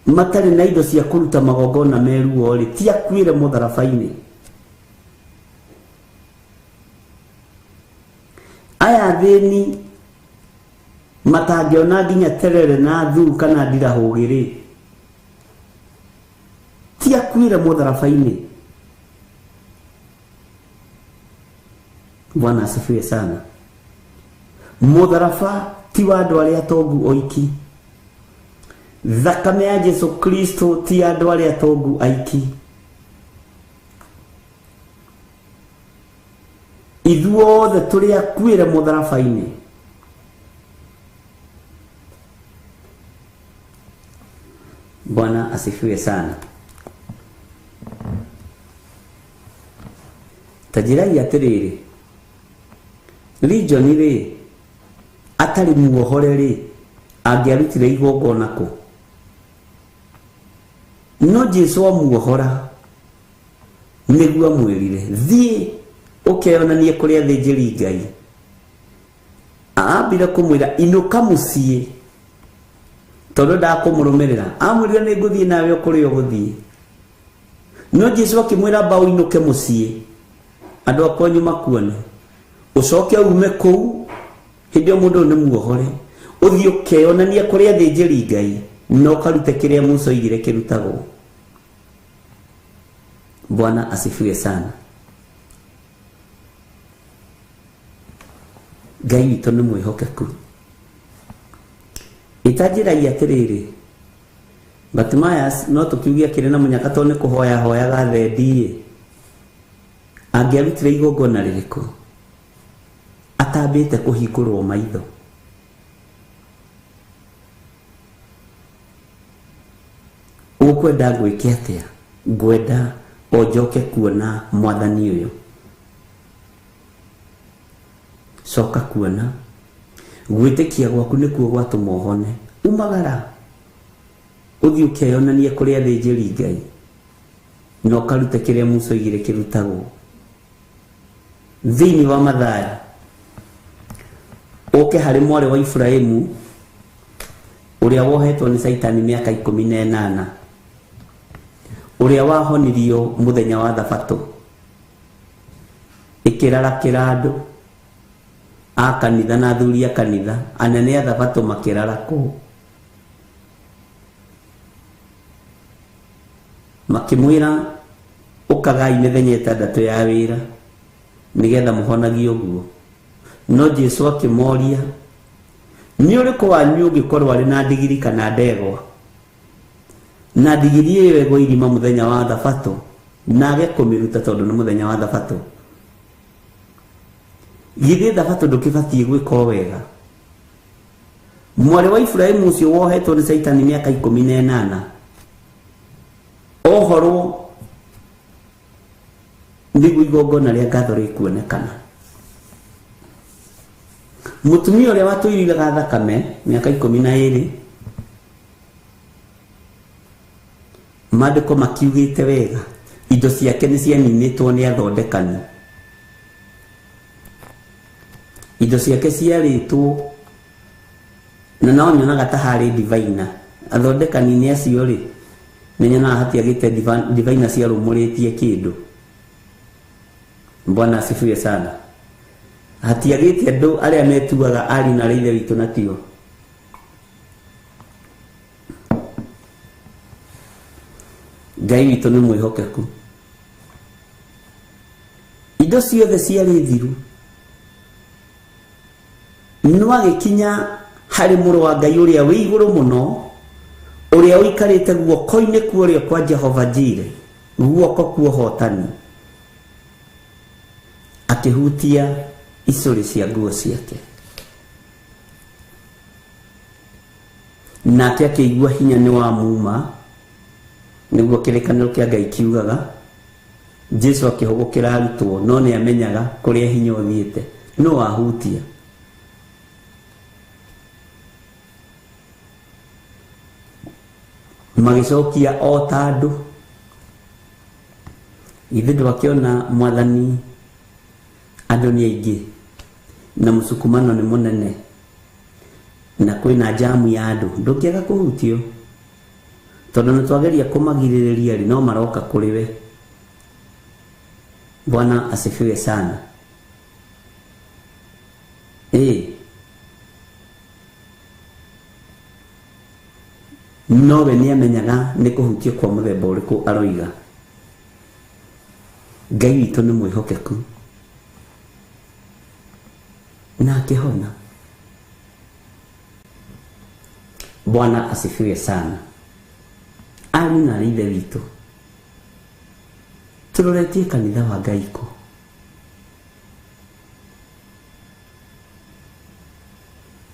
matarĩ na indo cia kũruta magongona me ruo rĩ, ti akuĩre mũtharaba-inĩ. Aya athĩni matangĩona nginya terere na thuu kana ndirahũgĩ rĩ, ti akuĩre mũtharaba-inĩ. Bwana asifiwe sana. Mũtharaba ti wa andũ arĩa atongu oiki. Thakame ya Jesu Kristo ti ya andũ arĩa atongu aiki. Ithuothe tũrĩ akuĩre mũtharaba-inĩ. Bwana asifiwe sana. Ta njĩrai atĩrĩrĩ, Legion rĩ, atarĩ muohore rĩ, angĩarutire igongona kũ? No Jesu amuohora nĩguo amwĩrire, thiĩ ũkeyonanie kũrĩ athĩnjĩri Ngai. Aambire kũmwĩra inũka mũciĩ tondũ ndakũmũrũmĩrĩra. Amwĩrire nĩ ngũthiĩ nawe o kũrĩa ũgũthiĩ. No Jesu akĩmwĩra amba ũinũke mũciĩ andũ a kwanyu makuone, ũcoke ume kũu hĩndĩ ĩyo mũndũ ũyũ nĩ muohore, ũthiĩ ũkeyonania kũrĩ athĩnjĩri Ngai na ũkarute kĩrĩa Musa oigire kĩrutagwo. Bwana asifiwe sana. Ngai witũ nĩ mwĩhokeku. Ĩtanjĩragia atĩrĩrĩ, Bartimaeus no tũkiuge akĩrĩ na mũnyaka tondũ nĩ kũhoya ahoyaga thendi-ĩ, angĩarutire igongona rĩrĩkũ atambĩte kũhingũrwo maitho? Ũkwenda ngwĩke atĩa? Ngwenda o njoke kuona mwathani ũyũ. Coka kuona. Gwĩtĩkia gwaku nĩkuo gwatũma ũhone. Umagara ũthiĩ ũkeyonanie kũrĩ athĩnjĩri Ngai na ũkarute kĩrĩa Musa oigire kĩrutagwo. Thĩinĩ wa Mathayo, ũke harĩ mwarĩ wa Iburahimu ũrĩa wohetwo nĩ Caitani mĩaka 18, ũrĩa wahonirio mũthenya wa Thabatũ, ĩkĩrarakĩra andũ a kanitha na athuri a kanitha, anene a Thabatũ makĩrarakwo. Makĩmwĩra, ũkagai mĩthenya 6 ya wĩra nĩgetha mũhonagio ũguo. No Jesu akĩmoria, nĩ ũrĩkũ wanyu ũngĩkorwo arĩ na ndigiri kana ndegwa, na ndigiri ĩyo ĩgwe irima mũthenya wa Thabatũ, na age kũmĩruta tondũ nĩ mũthenya wa Thabatũ? Githĩ Thabatũ ndũkĩbatiĩ gwĩka o wega? Mwarĩ wa Iburahimu ũcio wohetwo nĩ Caitani mĩaka 18 ohorwo nĩguo igongona rĩa ngatho rĩkuonekana. Mũtumia ũrĩa watũiriraga thakame mĩaka 12, maandĩko makiugĩte wega indo ciake nĩ cianinĩtwo nĩ athondekani, indo ciake ciarĩtwo na no nyonaga ta harĩ divaina. Athondekani nĩ acio rĩ, nĩ nyonaga hatiagĩte divaina ciarũmũrĩtie kĩndũ. Bwana asifiwe sana. Hatiagĩte andũ arĩa metuaga ariũ na ithe witũ na tio. Ngai witũ nĩ mwĩhokeku. Indo ciothe ciarĩ thiru, no agĩkinya harĩ mũrũ wa Ngai ũrĩa wĩ igũrũ mũno, Ũrĩa ũikarĩte guoko-inĩ kwa ũrĩo kwa Jehova Jire, guoko kwa ũhotani, akĩhutia icũrĩ cia nguo ciake. Nake akĩigua hinya nĩ wamuma, nĩguo kĩrĩkanĩro kĩa Ngai kiugaga. Jesu akĩhũgũkĩra arutwo, no nĩ amenyaga kũrĩa hinya ũthiĩte. No ahutia. Magĩcokia o ta andũ. Ithe ndwakĩona mwathani andũ nĩ aingĩ na mũsukumano nĩ mũnene na kwĩna jamu ya andũ, ndũngĩaga kũhutio tondũ nĩ twageria kũmagirĩrĩria rĩ, no maroka kũrĩ we. Bwana asifiwe sana. Nowe nĩ amenyaga nĩ kũhutio kwa mũthemba ũrĩkũ aroiga. Ngai witũ nĩ mwĩhokeku na akĩhona. Bwana asifiwe sana. Ariũ na aarĩ ithe witũ, tũroretie kanitha wa Ngai kũ?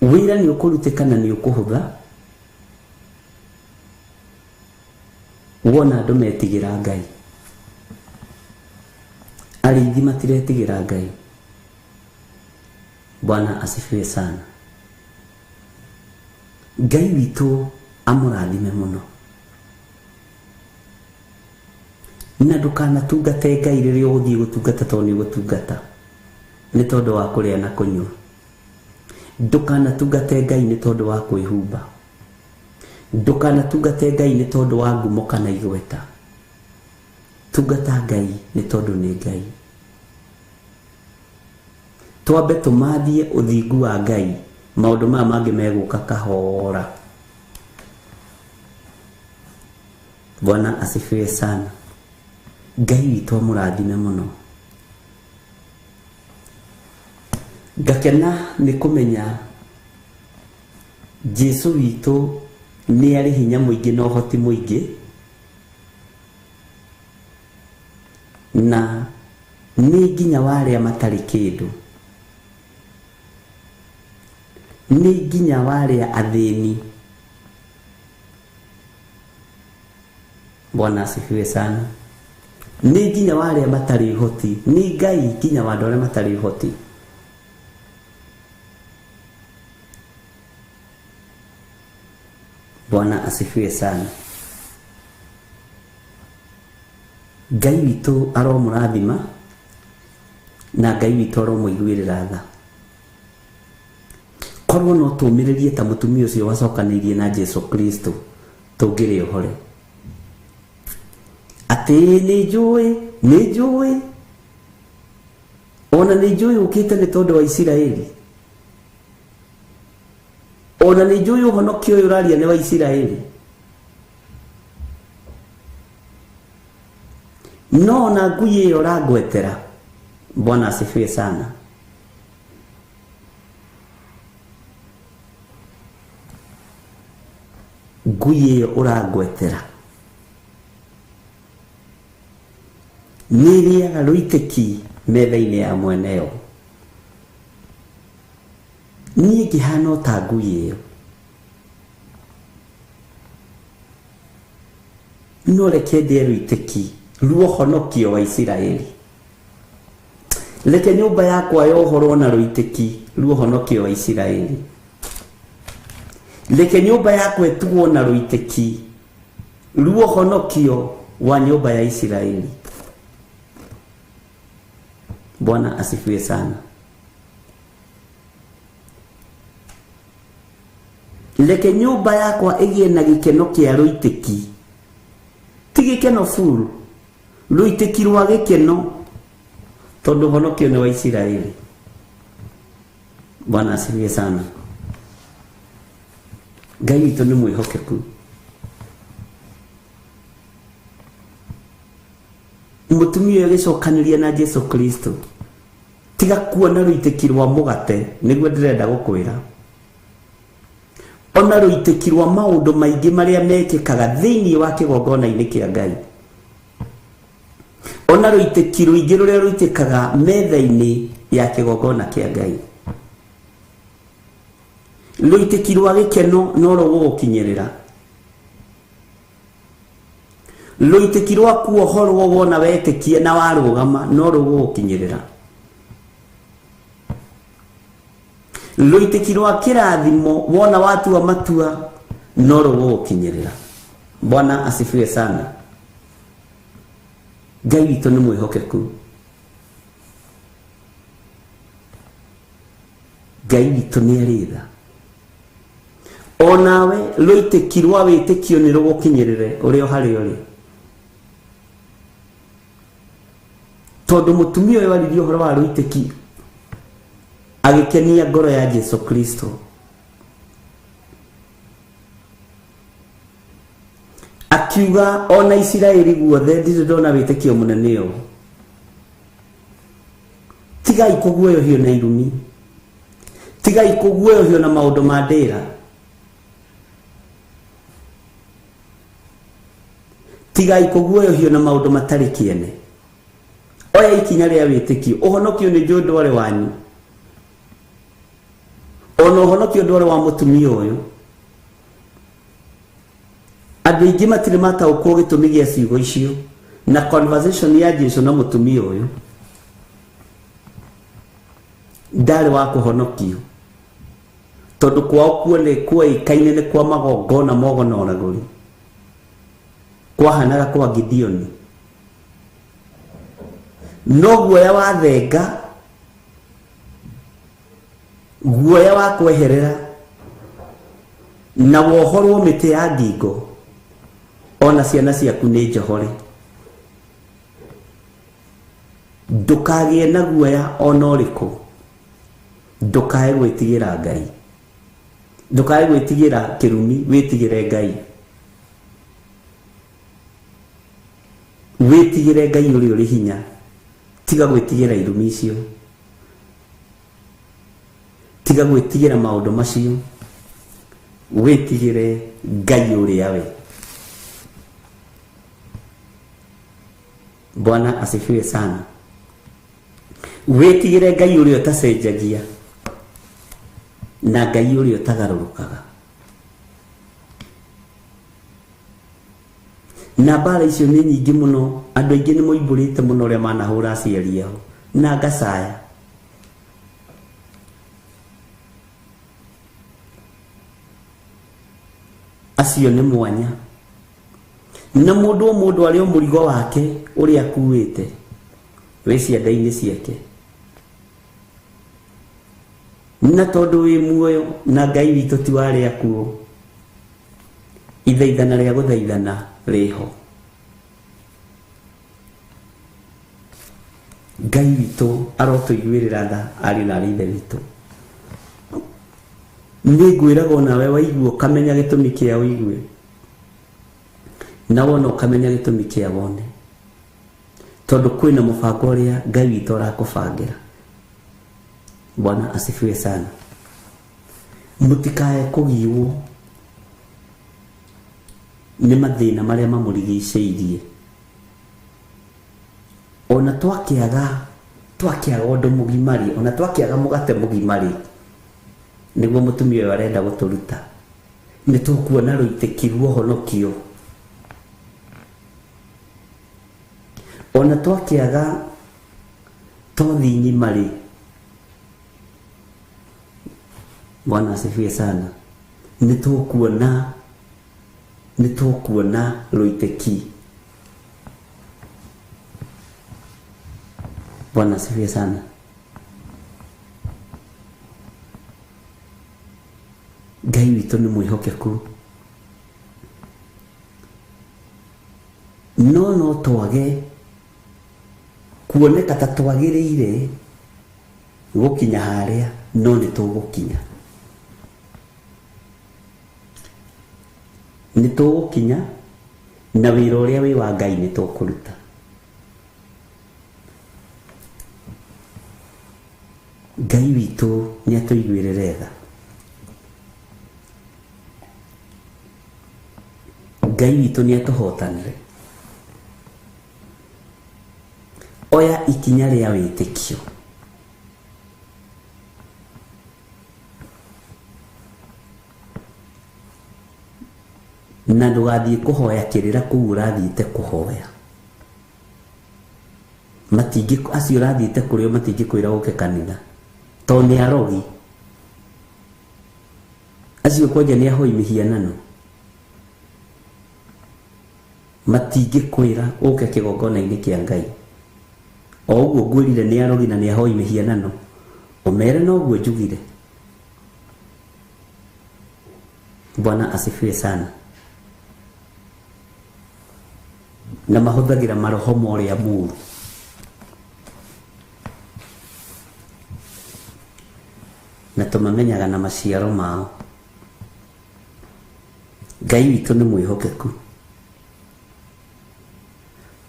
Wĩra nĩ ũkũrutĩka na nĩ ũkũhũtha wona andũ metigĩra Ngai. Arĩithi matiretigĩra Ngai. Bwana asifiwe sana. Ngai witũ amũrathime mũno. Na ndũkanatungate Ngai rĩrĩa ũgũthiĩ gũtungata tondũ nĩ ũgũtungata nĩ tondũ wa kũrĩa na kũnyua. Ndũkanatungate Ngai nĩ tondũ wa kwĩhumba. Ndũkanatungate Ngai nĩ tondũ wa ngumo kana igweta. Tungata Ngai nĩ tondũ nĩ Ngai. Twambe tũmathie ũthingu wa Ngai, maũndũ maya mangĩ megũka kahora. Bwana asifiwe sana. Ngai witũ amũrathime mũno. Ngakena nĩ kũmenya Jesu witũ nĩ arĩ hinya mũingĩ na ũhoti mũingĩ, na nĩ nginya wa arĩa matarĩ kĩndũ, nĩ nginya wa arĩa athĩni. Bwana asifiwe sana. Nĩ nginya wa arĩa matarĩ ũhoti, nĩ Ngai nginya wa andũ arĩa matarĩ ũhoti. Bwana asifiwe sana. Ngai witũ aromũrathima na Ngai witũ aromũiguĩrĩra tha. Korwo no tũmĩrĩrie ta mũtumia ũcio wacokanĩirie na Jesu Kristo, tũngĩrĩ ũhore. Atĩ nĩ njũĩ, nĩ njũĩ, ona nĩ njũĩ ũkĩte nĩ tondũ wa Isiraeli, ona nĩ njũĩ ũhonokio ũyũ ũraria nĩ wa Isiraeli, no ona ngui ĩyo ũrangwetera. Bwana asifiwe sana. Ngui ĩyo ũrangwetera nĩ ĩrĩaga rũitĩki metha-inĩ ya mweneyo. Niĩ ngĩhana o ta ngui ĩyo, no reke ndĩe rũitĩki ruohonokio wa Isiraeli. Reke nyũmba yakwa yohorwo na rũitĩki ruohonokio wa Isiraeli. Reke nyũmba yakwa ĩtugwo na rũitĩki ruohonokio wa nyũmba ya Isiraeli. Bwana asifiwe sana. Reke nyũmba yakwa ĩgĩe na gĩkeno kĩa rũitĩki, ti gĩkeno buru, rũitĩki rwa gĩkeno, tondũ ũhonokio nĩ wa Isiraeli. Bwana asifiwe sana. Ngai witũ nĩ mwĩhokeku. Mũtumia ũyũ agĩcokanĩria na Jesu Kristo, tiga kuona rũitĩki rwa mũgate, nĩguo ndĩrenda gũkwĩra. Ona rũitĩki rwa maũndũ maingĩ marĩa mekĩkaga thĩinĩ wa kĩgongona-inĩ kĩa Ngai. Ona rũitĩki rũingĩ rũrĩa rũitĩkaga metha-inĩ ya kĩgongona kĩa Ngai. Rũitĩki rwa gĩkeno no rũgũgũkinyĩrĩra. Rũitĩki rwa kuohorwo wona wetĩkia na warũgama no rũgũgũkinyĩrĩra. Rũitĩki rwa kĩrathimo wona watua matua no rũgũgũkinyĩrĩra. Bwana asifiwe sana. Ngai witũ nĩ mwĩhokeku. Ngai witũ nĩ arĩ tha. Onawe rũitĩki rwa wĩtĩkio nĩ rũgũkinyĩrĩre ũrĩa harĩa ũrĩ. Tondũ mũtumia ũyũ aririe ũhoro wa rũitĩki agĩkenia ngoro ya Jesu Kristo. Akiuga ona Isiraeli guothe ndirĩ ndona wĩtĩkio mũnene ũũ. Tigai kũguoyohio na irumi. Tigai kũguoyohio na maũndũ ma ndĩra. Tigai kũguoyohio na maũndũ matarĩ kĩene. Oya ikinya rĩa wĩtĩkio. Ũhonokio nĩ njũĩ ndwarĩ wanyu. Ona ũhonokio ndwarĩ wa mũtumia ũyũ. Andũ aingĩ matirĩ mataũkwo gĩtũmi gĩa ciugo icio na conversation ya Jesu na mũtumia ũyũ. Ndarĩ wa kũhonokio. Tondũ kwao kuone kuoĩkaine nĩ kwa magongona mogo na ũragũri. Kwahanaga kwa Gideoni. No guoya wa thenga, guoya wa kweherera na wohorwo mĩtĩ ya ngingo, ona ciana ciaku nĩ njohore. Ndũkagĩe na guoya ona ũrĩkũ. Ndũkae gwĩtigĩra Ngai. Ndũkae gwĩtigĩra kĩrumi, wĩtigĩre Ngai. Wĩtigĩre Ngai ũrĩa ũrĩ hinya. Tiga gwĩtigĩra irumi icio. Tiga gwĩtigĩra maũndũ macio. Wĩtigĩre Ngai ũrĩa we. Bwana asifiwe sana. Wĩtigĩre Ngai ũrĩa ũtacenjagia na Ngai ũrĩa ũtagarũrũkaga. Na mbara icio nĩ nyingĩ mũno, andũ aingĩ nĩ moimbũrĩte mũno ũrĩa manahũra aciari ao na ngacaya. Acio nĩ mwanya. Na mũndũ o mũndũ arĩ o mũrigo wake ũrĩa akuĩte wĩ cianda-inĩ ciake. Na tondũ wĩ muoyo na Ngai witũ ti wa arĩa akuũ, ithaithana rĩa gũthaithana rĩho. Ngai witũ arotũiguĩrĩra tha ariũ na arĩ ithe witũ. Nĩ ngwĩraga onawe waigua ũkamenya gĩtũmi kĩa ũigue, na wona ũkamenya gĩtũmi kĩa wone, tondũ kwĩna mũbango ũrĩa Ngai witũ arakũbangĩra. Bwana asifiwe sana. Mũtikae kũgiwo nĩ mathĩna marĩa mamũrigicĩirie. Ona twakĩaga ũndũ mũgima rĩ, ona twakĩaga mũgate mũgima rĩ, nĩguo mũtumia ũyũ arenda gũtũruta. Nĩ tũkuona rũitĩki rwa ũhonokio. Ona twakĩaga tothi ng'ima rĩ, Bwana asifiwe sana. Nĩ tũkuona rũitĩki. Bwana asifiwe sana. Ngai witũ nĩ mwĩhokeku. No no twage kuoneka ta twagĩrĩire gũkinya harĩa, no nĩ tũgũkinya. Nĩ tũgũkinya na wĩra ũrĩa wĩ wa Ngai nĩ tũkũruta. Ngai witũ nĩ atũiguĩrĩre tha. Ngai witũ nĩ atũhotanĩre. Oya ikinya rĩa wĩtĩkio. Na ndũgathiĩ kũhoya kĩrĩra kũu ũrathiĩte kũhoya. Matingĩ acio ũrathiĩte kũrĩ o matingĩkwĩra ũke kanitha tondũ nĩ arogi. Acio kwanja nĩ ahoi mĩhianano. Matingĩkwĩra ũke kĩgongona-inĩ kĩa Ngai. O ũguo ngwĩrire nĩ arogi na nĩ ahoi mĩhianano, ũmere noguo njugire. Bwana asifiwe sana. Na mahũthagĩra maroho ma ũrĩa mũũru. Na tũmamenyaga na maciaro mao. Ngai witũ nĩ mwĩhokeku.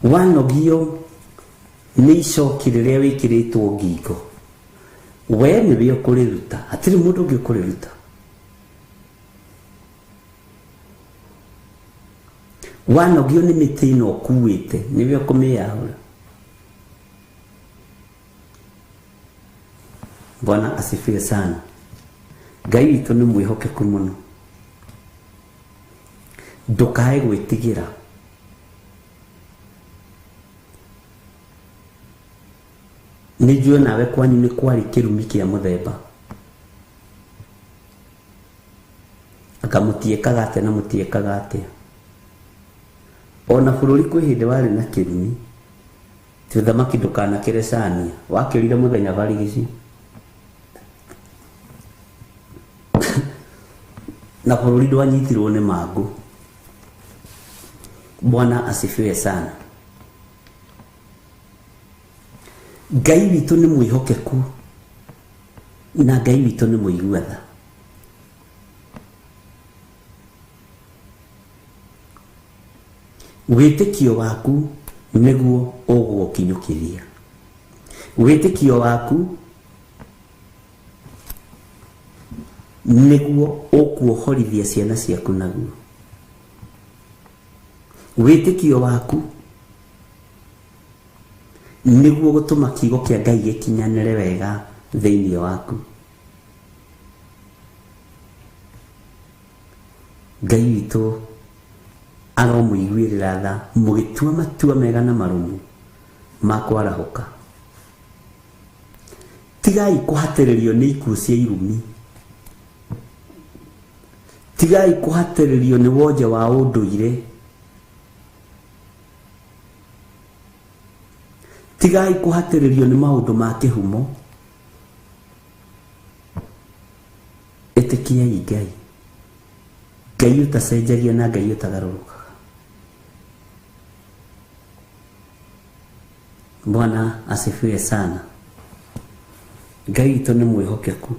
Wanogio nĩ icoki rĩrĩa wĩkĩrĩtwo ngingo, we nĩwe ũkũrĩruta, hatirĩ mũndũ ũngĩ ũkũrĩruta. Wanogio nĩ mĩtĩ ĩno ũkuĩte, nĩwe ũkũmĩyahũra. Bwana asifiwe sana. Ngai witũ nĩ mwĩhokeku mũno. Ndũkae gwĩtigĩra. Nĩ njũĩ nawe kwanyu nĩ kwarĩ kĩrumi kĩa mũthemba. Anga mũtiĩkaga atĩa na mũtiĩkaga atĩa. Ona bũrũri kwĩ hĩndĩ warĩ na kĩrumi. Ti ũthamaki ndũkanakĩre cania. Wakĩrire mũthenya barigici. Na bũrũri ndwanyitirwo nĩ mangũ. Bwana asifiwe sana. Ngai witũ nĩ mwĩhokeku na Ngai witũ nĩ mũigua tha. Wĩtĩkio waku nĩguo ũgũgũkinyũkithia. Wĩtĩkio waku nĩguo ũkuohorithia ciana ciaku naguo. Wĩtĩkio waku nĩguo gũtũma kiugo kĩa Ngai gĩkinyanĩre wega thĩinĩ waku. Ngai witũ aromũiguĩrĩra tha mũgĩtua matua mega na marũmu ma kwarahũka. Tigai kũhatĩrĩrio nĩ ikuũ cia irumi. Tigai kũhatĩrĩrio nĩ wonje wa ũndũire. Tigai kũhatĩrĩrio nĩ maũndũ ma kĩhumo. Ĩtĩkiai Ngai. Ngai ũtacenjagia na Ngai ũtagarũrũkaga. Bwana asifiwe sana. Ngai witũ nĩ mwĩhokeku.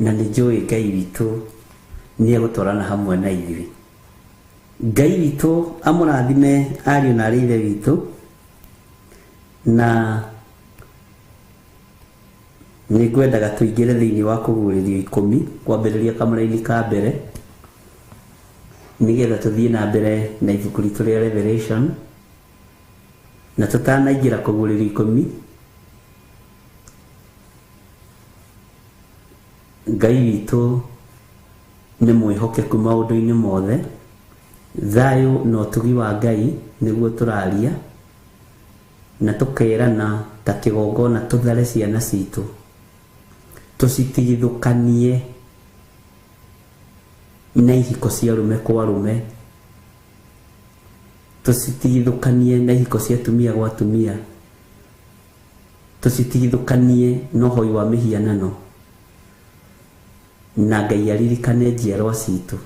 Na nĩ njũĩ Ngai witũ nĩ egũtwarana hamwe na ithuĩ. Ngai witũ amũrathime ariũ na arĩ ithe witũ, na nĩ ngwendaga tũingĩre thĩinĩ wa kũguũrĩrio ikũmi kwambĩrĩria kamũraini ka mbere nĩgetha tũthiĩ na mbere na ibuku ritũ rĩa Revelation. Na tũtanaingĩra kũguũrĩrio ikũmi, Ngai witũ nĩ mwĩhokeku maũndũ-inĩ mothe. Thayũ na ũtugi wa Ngai nĩguo tũraria na tũkerana ta kĩgongona tũthare ciana citũ, tũcitigithũkanie na ihiko cia arũme kwa arũme, tũcitigithũkanie na ihiko cia atumia gwa atumia, tũcitigithũkanie na ũhoi wa mĩhianano, na Ngai aririkane njiarwa citũ.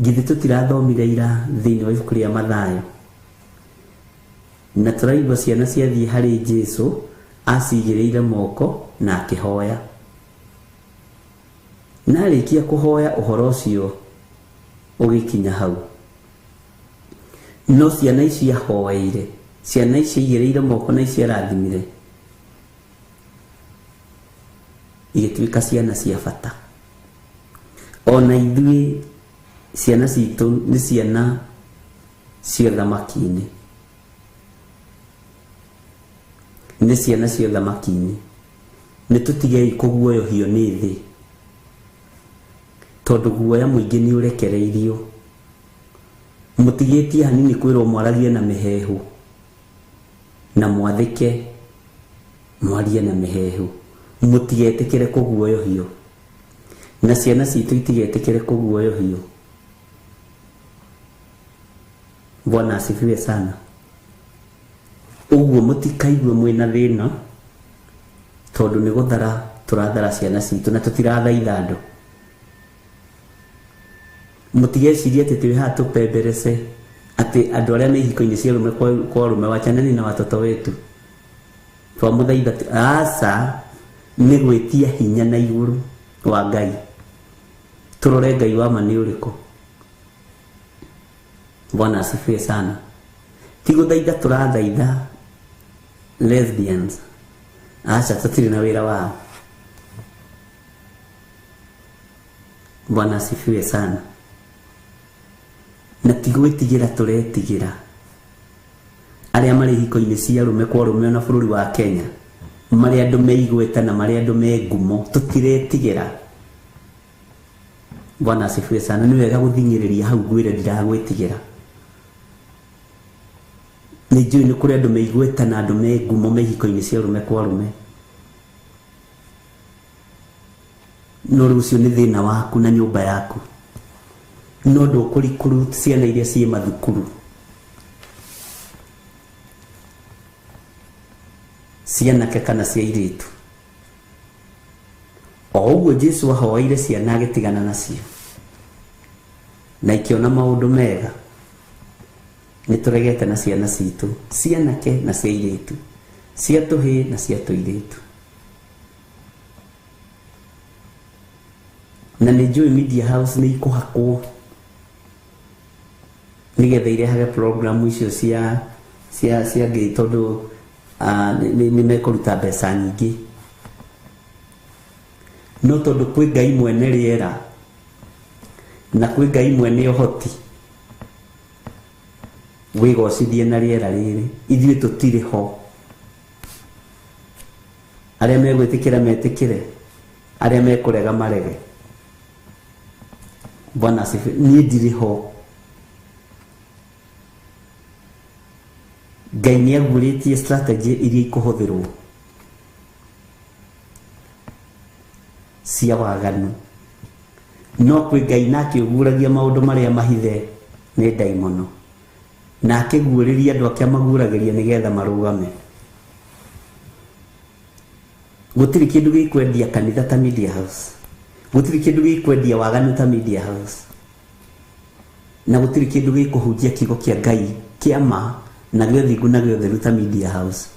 Githĩ tũtirathomire ira thĩinĩ wa ibuku rĩa Mathayo, na tũraigua ciana ciathiĩ harĩ Jesũ acigĩrĩire moko na akĩhoya. Na arĩkia kũhoya ũhoro ũcio ũgĩkinya hau. No ciana ici ahoeire, ciana ici aigĩrĩire moko na ici arathimire, igĩtuĩka ciana cia bata. Ona ithuĩ ciana citũ nĩ ciana cia ũthamaki-inĩ, nĩ ciana cia ũthamaki-inĩ. Nĩ tũtigei kũguoyohio nĩ thĩ, tondũ guoya mũingĩ nĩ ũrekereirio. Mũtigĩtie hanini kwĩrwo mwaragie na mĩheehũ na mwathĩke mwarie na mĩheehũ. Mũtigetĩkĩre kũguoyohio, na ciana citũ itigetĩkĩre kũguoyohio. Bwana asifiwe sana. Ũguo mũtikaigue mwĩna thĩna, tondũ nĩ gũthara tũrathara ciana citũ na tũtirathaitha andũ. Mũtigecirie atĩ twĩ haha tũpemberece atĩ andũ arĩa me ihiko-inĩ cia arũme kwa arũme, wachaneni na watoto wetu, twamũthaitha aca, nĩ gwĩtia hinya na igũrũ wa Ngai. Tũrore Ngai wa ma nĩ ũrĩkũ. Bwana asifiwe sana. Ti gũthaitha tũrathaitha lesbians, aca, tũtirĩ na wĩra wao. Bwana asifiwe sana. Na ti gwĩtigĩra tũretigĩra arĩa marĩ ihiko-inĩ cia arũme kwa arũme ona bũrũri wa Kenya, marĩ andũ me igweta na marĩ andũ me ngumo, tũtiretigĩra. Bwana asifiwe sana. Nĩ wega gũthing'ĩrĩria hau ngwĩre ndiragwĩtigĩra. Nĩ njũĩ nĩ kũrĩ andũ me igweta na andũ me ngumo me ihiko-inĩ cia arũme kwa arũme, no rĩu ũcio nĩ thĩna waku na nyũmba yaku, no ndũkũrikuru ciana iria ciĩ mathukuru cianake kana cia airĩtu. O ũguo Jesu ahoeire ciana agĩtigana nacio na ikĩona maũndũ mega, nĩ tũregete na ciana citũ cianake na cia airĩtu, cia tũhĩĩ na cia tũirĩtu. Na nĩ njũĩ media house nĩ ikũhakwo nĩgetha irehage program icio cia cia cia ngei, tondũ nĩ mekũruta mbeca nyingĩ. No tondũ kwĩ Ngai mwene rĩera na kwĩ Ngai mwene ũhoti, wĩgocithie na rĩera rĩrĩ, ithuĩ tũtirĩ ho. Arĩa megwĩtĩkĩra metĩkĩre, arĩa mekũrega marege. Bwana asifiwe. Niĩ ndirĩ ho. Ngai nĩ aguũrĩtie strategy iria ikũhũthĩrwo cia waganu, no kwĩ Ngai nake ũguũragia maũndũ marĩa mahithe nĩ ndaimono, na akĩguũrĩria andũ ake amaguũragĩria nĩgetha marũgame. Gũtirĩ kĩndũ gĩkwendia kanitha ta media house, gũtirĩ kĩndũ gĩkwendia waganu ta media house, na gũtirĩ kĩndũ gĩkũhunjia kiugo kĩa Ngai kĩa ma na gĩa ũthingu na gĩa ũtheru ta media house,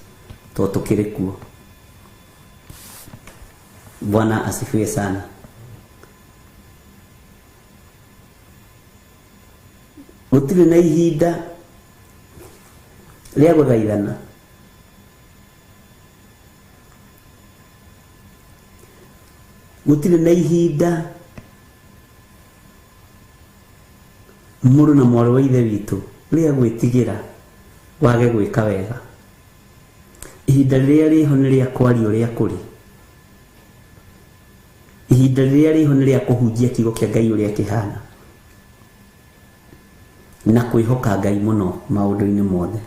tondũ tũkĩrĩ kuo. Bwana asifiwe sana. Gũtirĩ na ihinda rĩa gũthaithana. Gũtirĩ na ihinda mũrũ na mwarĩ wa ithe witũ rĩa gwĩtigĩra wage gwĩka wega. Ihinda rĩrĩa rĩho nĩ rĩa kwaria ũrĩa kũrĩ. Ihinda rĩrĩa rĩho nĩ rĩa kũhunjia kiugo kĩa Ngai ũrĩa kĩhana, na kwĩhoka Ngai mũno maũndũ-inĩ mothe.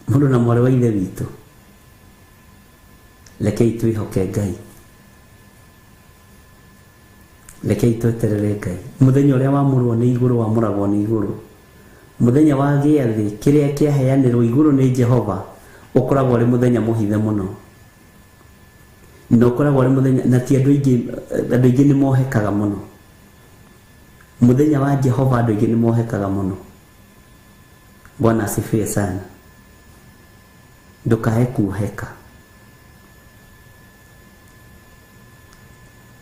Mũrũ na mwarĩ wa ithe witũ, rekei twĩhoke Ngai, rekei tweterere Ngai. Mũthenya ũrĩa wamũrwo nĩ igũrũ wamũragwo nĩ igũrũ. Mũthenya wa gĩathĩ kĩrĩa kĩaheanĩrwo igũrũ nĩ Jehova ũkoragwo ũrĩ mũthenya mũhithe mũno, na ũkoragwo ũrĩ mũthenya na ti andũ aingĩ, andũ aingĩ nĩ mohekaga mũno. Mũthenya wa Jehova andũ aingĩ nĩ mohekaga mũno. Bwana asifiwe sana. Ndũkae kuoheka,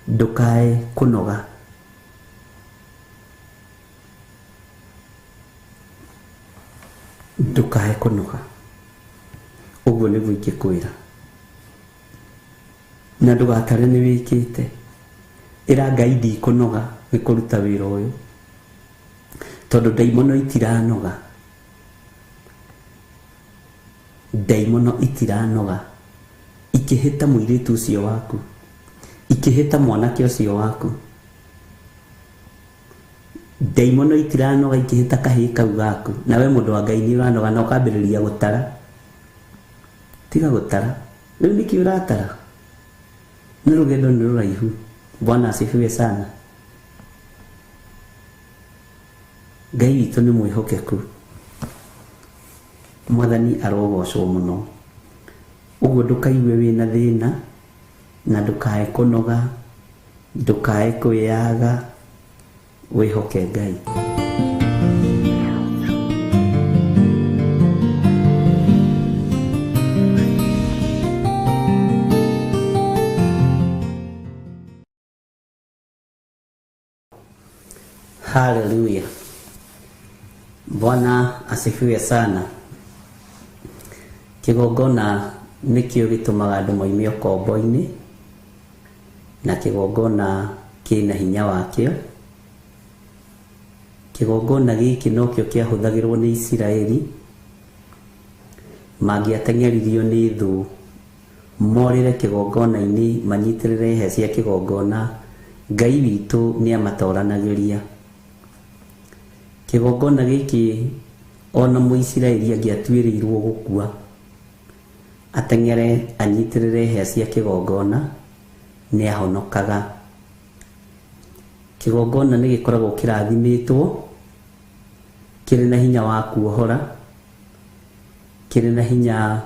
ndũkae kũnoga, ndũkae kũnoga. Ũguo nĩguo ingĩkwĩra. Na ndũgatare nĩ wĩkĩte. Ĩra Ngai ndikũnoga nĩ kũruta wĩra ũyũ, tondũ ndaimono itiranoga, ndaimono itiranoga ikĩhĩta mũirĩtu ũcio waku, ikĩhĩta mwanake ũcio waku. Ndaimono itiranoga ikĩhĩta kahĩĩ kau gaku, nawe mũndũ wa Ngai nĩ ũranoga na ũkambĩrĩria gũtara. Tiga gũtara, rĩu nĩkĩ ũratara? Nĩ rũgendo nĩ rũraihu. Bwana asifiwe sana. Ngai witũ nĩ mwĩhokeku. Mwathani arogocwo mũno. Ũguo ndũkaigue wĩna thĩna na ndũkae kũnoga, ndũkae kwĩyaga, wĩhoke Ngai. Haleluya. Bwana asifiwe sana. Kĩgongona nĩkĩo gĩtũmaga andũ moime ũkombo-inĩ, na kĩgongona kĩna hinya wakĩo. Kĩgongona gĩkĩ nokĩo kĩahũthagĩrwo nĩ Isiraeli mangĩateng'eririo nĩ thũ, morĩre kĩgongona-inĩ, manyitĩrĩre hĩa cia kĩgongona, Ngai witũ nĩamatoranagĩria. Kĩgongona gĩkĩ ona Mũisiraeli angĩatuĩrĩirwo gũkua, ateng'ere anyitĩrĩre hĩa cia kĩgongona, nĩahonokaga. Kĩgongona nĩ gĩkoragwo kĩrathimĩtwo, kĩrĩ na hinya wa kuohora, kĩrĩ na hinya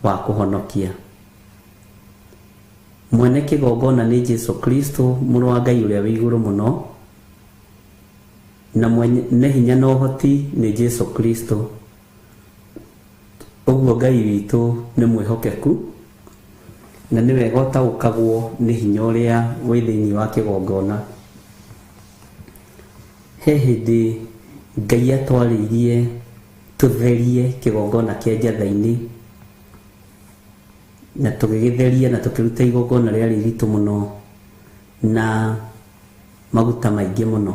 wa kũhonokia. Mwene kĩgongona nĩ Jesu Kristo, mũrũ wa Ngai ũrĩa wĩ igũrũ mũno, na mwene hinya na ũhoti nĩ Jesu Kristo. Ũguo Ngai witũ nĩ mwĩhokeku, na nĩ wega ũtaũkagwo nĩ hinya ũrĩa wĩ thĩinĩ wa kĩgongona. He hĩndĩ Ngai atwarĩirie tũtherie kĩgongona kĩa Njatha-inĩ, na tũgĩgĩtheria na tũkĩruta igongona rĩarĩ iritũ mũno na maguta maingĩ mũno.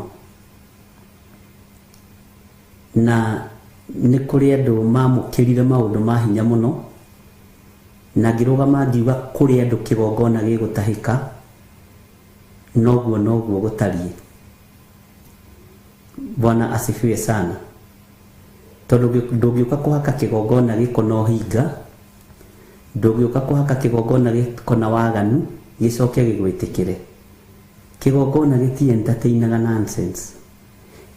Na nĩ kũrĩ andũ mamũkĩrire maũndũ ma hinya mũno, na ngĩrũgama ngiuga kũrĩ andũ kĩgongona gĩgũtahĩka, noguo noguo gũtariĩ. Bwana asifiwe sana. Tondũ ndũngĩũka kũhaka kĩgongona gĩko na ũhinga, ndũngĩũka kũhaka kĩgongona gĩko na waganu, gĩcoke gĩgwĩtĩkĩre. Kĩgongona gĩti entertainaga nonsense.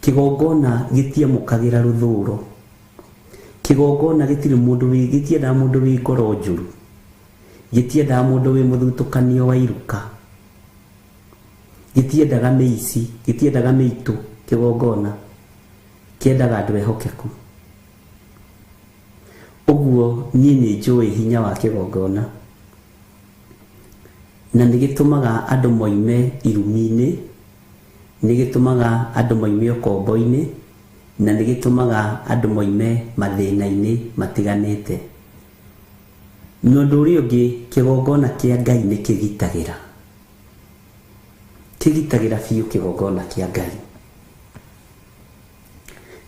Kĩgongona gĩtiamũkagĩra rũthũro. Kĩgongona gĩtirĩ mũndũ wĩ, gĩtiendaga mũndũ wĩ ngoro njũru. Gĩtiendaga mũndũ wĩ mũthutũkanio wa iruka. Gĩtiendaga mĩici, gĩtiendaga mĩitũ kĩgongona. Kĩendaga andũ ehokeku. Ũguo niĩ nĩ njũĩ hinya wa kĩgongona. Na nĩ gĩtũmaga andũ moime irumi-inĩ, nĩ gĩtũmaga andũ moime ũkombo-inĩ, na nĩ gĩtũmaga andũ moime mathĩna-inĩ matiganĩte. Na ũndũ ũrĩa ũngĩ, kĩgongona kĩa Ngai nĩ kĩgitagĩra. Kĩgitagĩra biũ kĩgongona kĩa Ngai.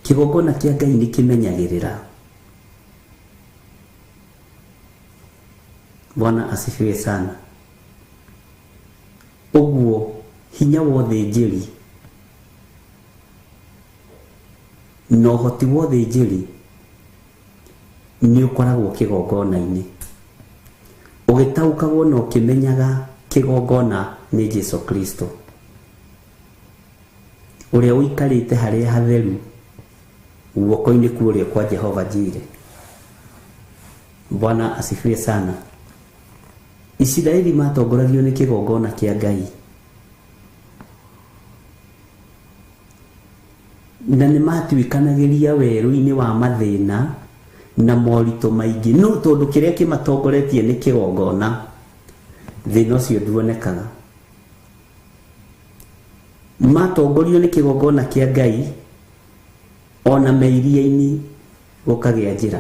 Kĩgongona kĩa Ngai nĩ kĩmenyagĩrĩra. Bwana asifiwe sana. Ũguo hinya wa ũthĩnjĩri na ũhoti wa ũthĩnjĩri nĩ ũkoragwo kĩgongona-inĩ. Ũgĩtaũkagwo na ũkĩmenyaga kĩgongona nĩ Jesu Kristo, ũrĩa ũikarĩte harĩa hatheru guoko-inĩ kwa ũrĩo kwa Jehova Jireh. Bwana asifiwe sana. Isiraeli matongoragio nĩ kĩgongona kĩa Ngai, na nĩ matuĩkanagĩria werũ-inĩ wa mathĩna na moritũ maingĩ, no tondũ kĩrĩa kĩmatongoretie nĩ kĩgongona, thĩna ũcio nduonekaga. Matongorio nĩ kĩgongona kĩa Ngai, ona me iria-inĩ gũkagĩa njĩra,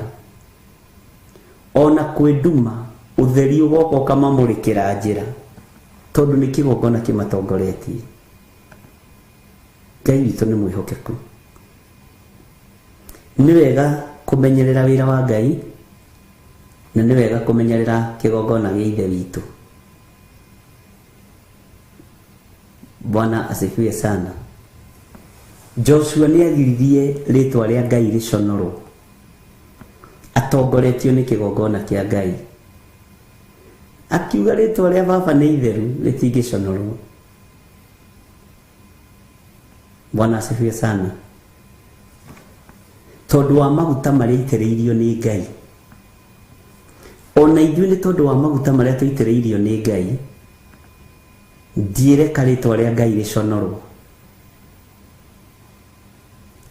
ona kwĩ nduma ũtheri ũgoka ũkamamũrĩkĩra njĩra, Tondũ nĩ kĩgongona kĩmatongoretie. Ngai witũ nĩ mwĩhokeku. Nĩ wega kũmenyerera wĩra wa Ngai na nĩ wega kũmenyerera kĩgongona gĩa Ithe witũ. Bwana asifiwe sana. Joshua nĩ agiririe rĩtwa rĩa Ngai rĩconorwo atongoretio nĩ kĩgongona kĩa Ngai. Akiuga rĩtwa rĩa baba nĩ itheru rĩtingĩconorwo. Bwana asifiwe sana. Tondũ wa maguta marĩa aitĩrĩirio nĩ Ngai. Ona ithuĩ nĩ tondũ wa maguta marĩa tũitĩrĩirio nĩ Ngai, ndiĩreka rĩtwa rĩa Ngai rĩconorwo.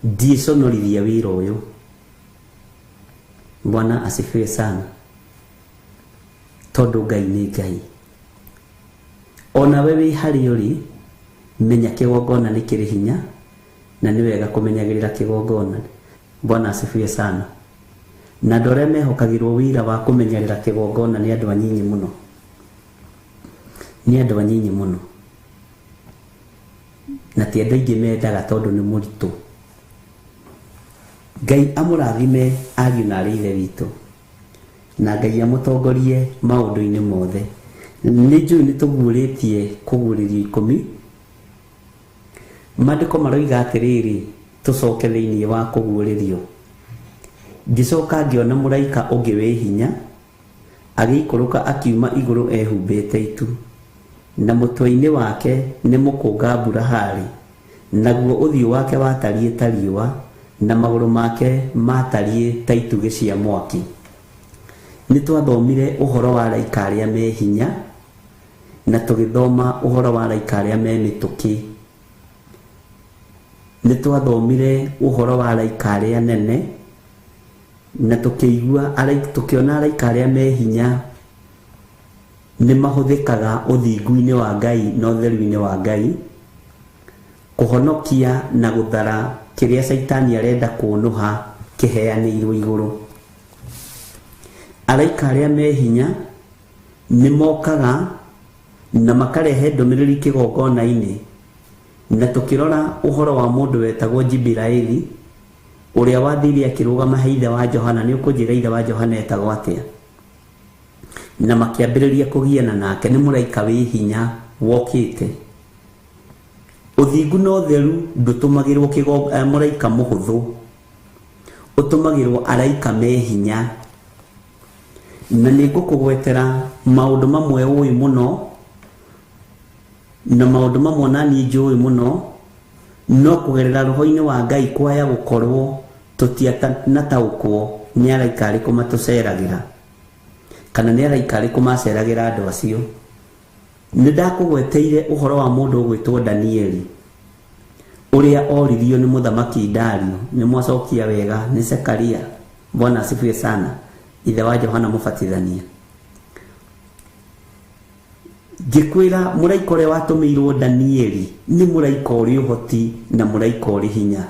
Ndiĩconorithia wĩra ũyũ. Bwana asifiwe sana. Tondũ Ngai nĩ Ngai. Onawe wĩ harĩa ũrĩ, menya kĩgongona nĩ kĩrĩ hinya na nĩ wega kũmenyagĩrĩra kĩgongona. Bwana asifiwe sana. Na andũ arĩa mehokagĩrwo wĩra wa kũmenyerera kĩgongona nĩ andũ anyinyi mũno. Nĩ andũ anyinyi mũno. Na ti andũ aingĩ mendaga tondũ nĩ mũritũ. Ngai amũrathime ariũ na arĩ ithe witũ. Na Ngai amũtongorie maũndũ-inĩ mothe. Nĩ njũĩ nĩ tũguũrĩtie kũguũrĩrio ikũmi. Maandĩko maroiga atĩrĩrĩ, tũcoke thĩinĩ wa kũguũrĩrio. Ngĩcoka ngĩona mũraika ũngĩ wĩ hinya agĩikũrũka akiuma igũrũ ehumbĩte itu, na mũtwe-inĩ wake nĩ mũkũnga mbura haarĩ, naguo ũthiũ wake watariĩ ta riũa, na magũrũ make maatariĩ ta itugĩ cia mwaki. Nĩ twathomire ũhoro wa araika arĩa me hinya, na tũgĩthoma ũhoro wa araika arĩa me mĩtũkĩ. Nĩ twathomire ũhoro wa araika arĩa anene, na tũkĩigua tũkĩona araika arĩa me hinya nĩ mahũthĩkaga ũthingu-inĩ wa Ngai na ũtheru-inĩ wa Ngai, kũhonokia na gũthara kĩrĩa Caitani arenda kũnũha kĩheanĩirwo igũrũ. Araika arĩa me hinya nĩ mokaga na makarehe ndũmĩrĩri kĩgongona-inĩ, na tũkĩrora ũhoro wa mũndũ wetagwo Jibiraeli ũrĩa wathire akĩrũgama he ithe wa Johana. Nĩ ũkũnjĩra ithe wa Johana etagwo atĩa? Na makĩambĩrĩria kũgiana nake. Nĩ mũraika wĩ hinya wokĩte. Ũthingu na ũtheru ndũtũmagĩrwo mũraika mũhũthũ, ũtũmagĩrwo araika me hinya. Na nĩ ngũkũgwetera maũndũ mamwe ũĩ mũno na maũndũ mamwe na niĩ njũĩ mũno, no kũgerera roho-inĩ wa Ngai kwaya gũkorwo tũtianataũkwo nĩ araika arĩkũ matũceragĩra kana nĩ araika arĩkũ maceragĩra andũ acio. Nĩ ndakũgweteire ũhoro wa mũndũ ũgwĩtwo Danieli ũrĩa oririo nĩ mũthamaki Dario. Nĩ mwacokia wega, nĩ Zekaria. Bwana asifiwe sana, ithe wa Johana Mũbatithania. Ngĩkwĩra mũraika ũrĩa watũmĩirwo Danieli nĩ mũraika ũrĩ ũhoti na mũraika ũrĩ hinya.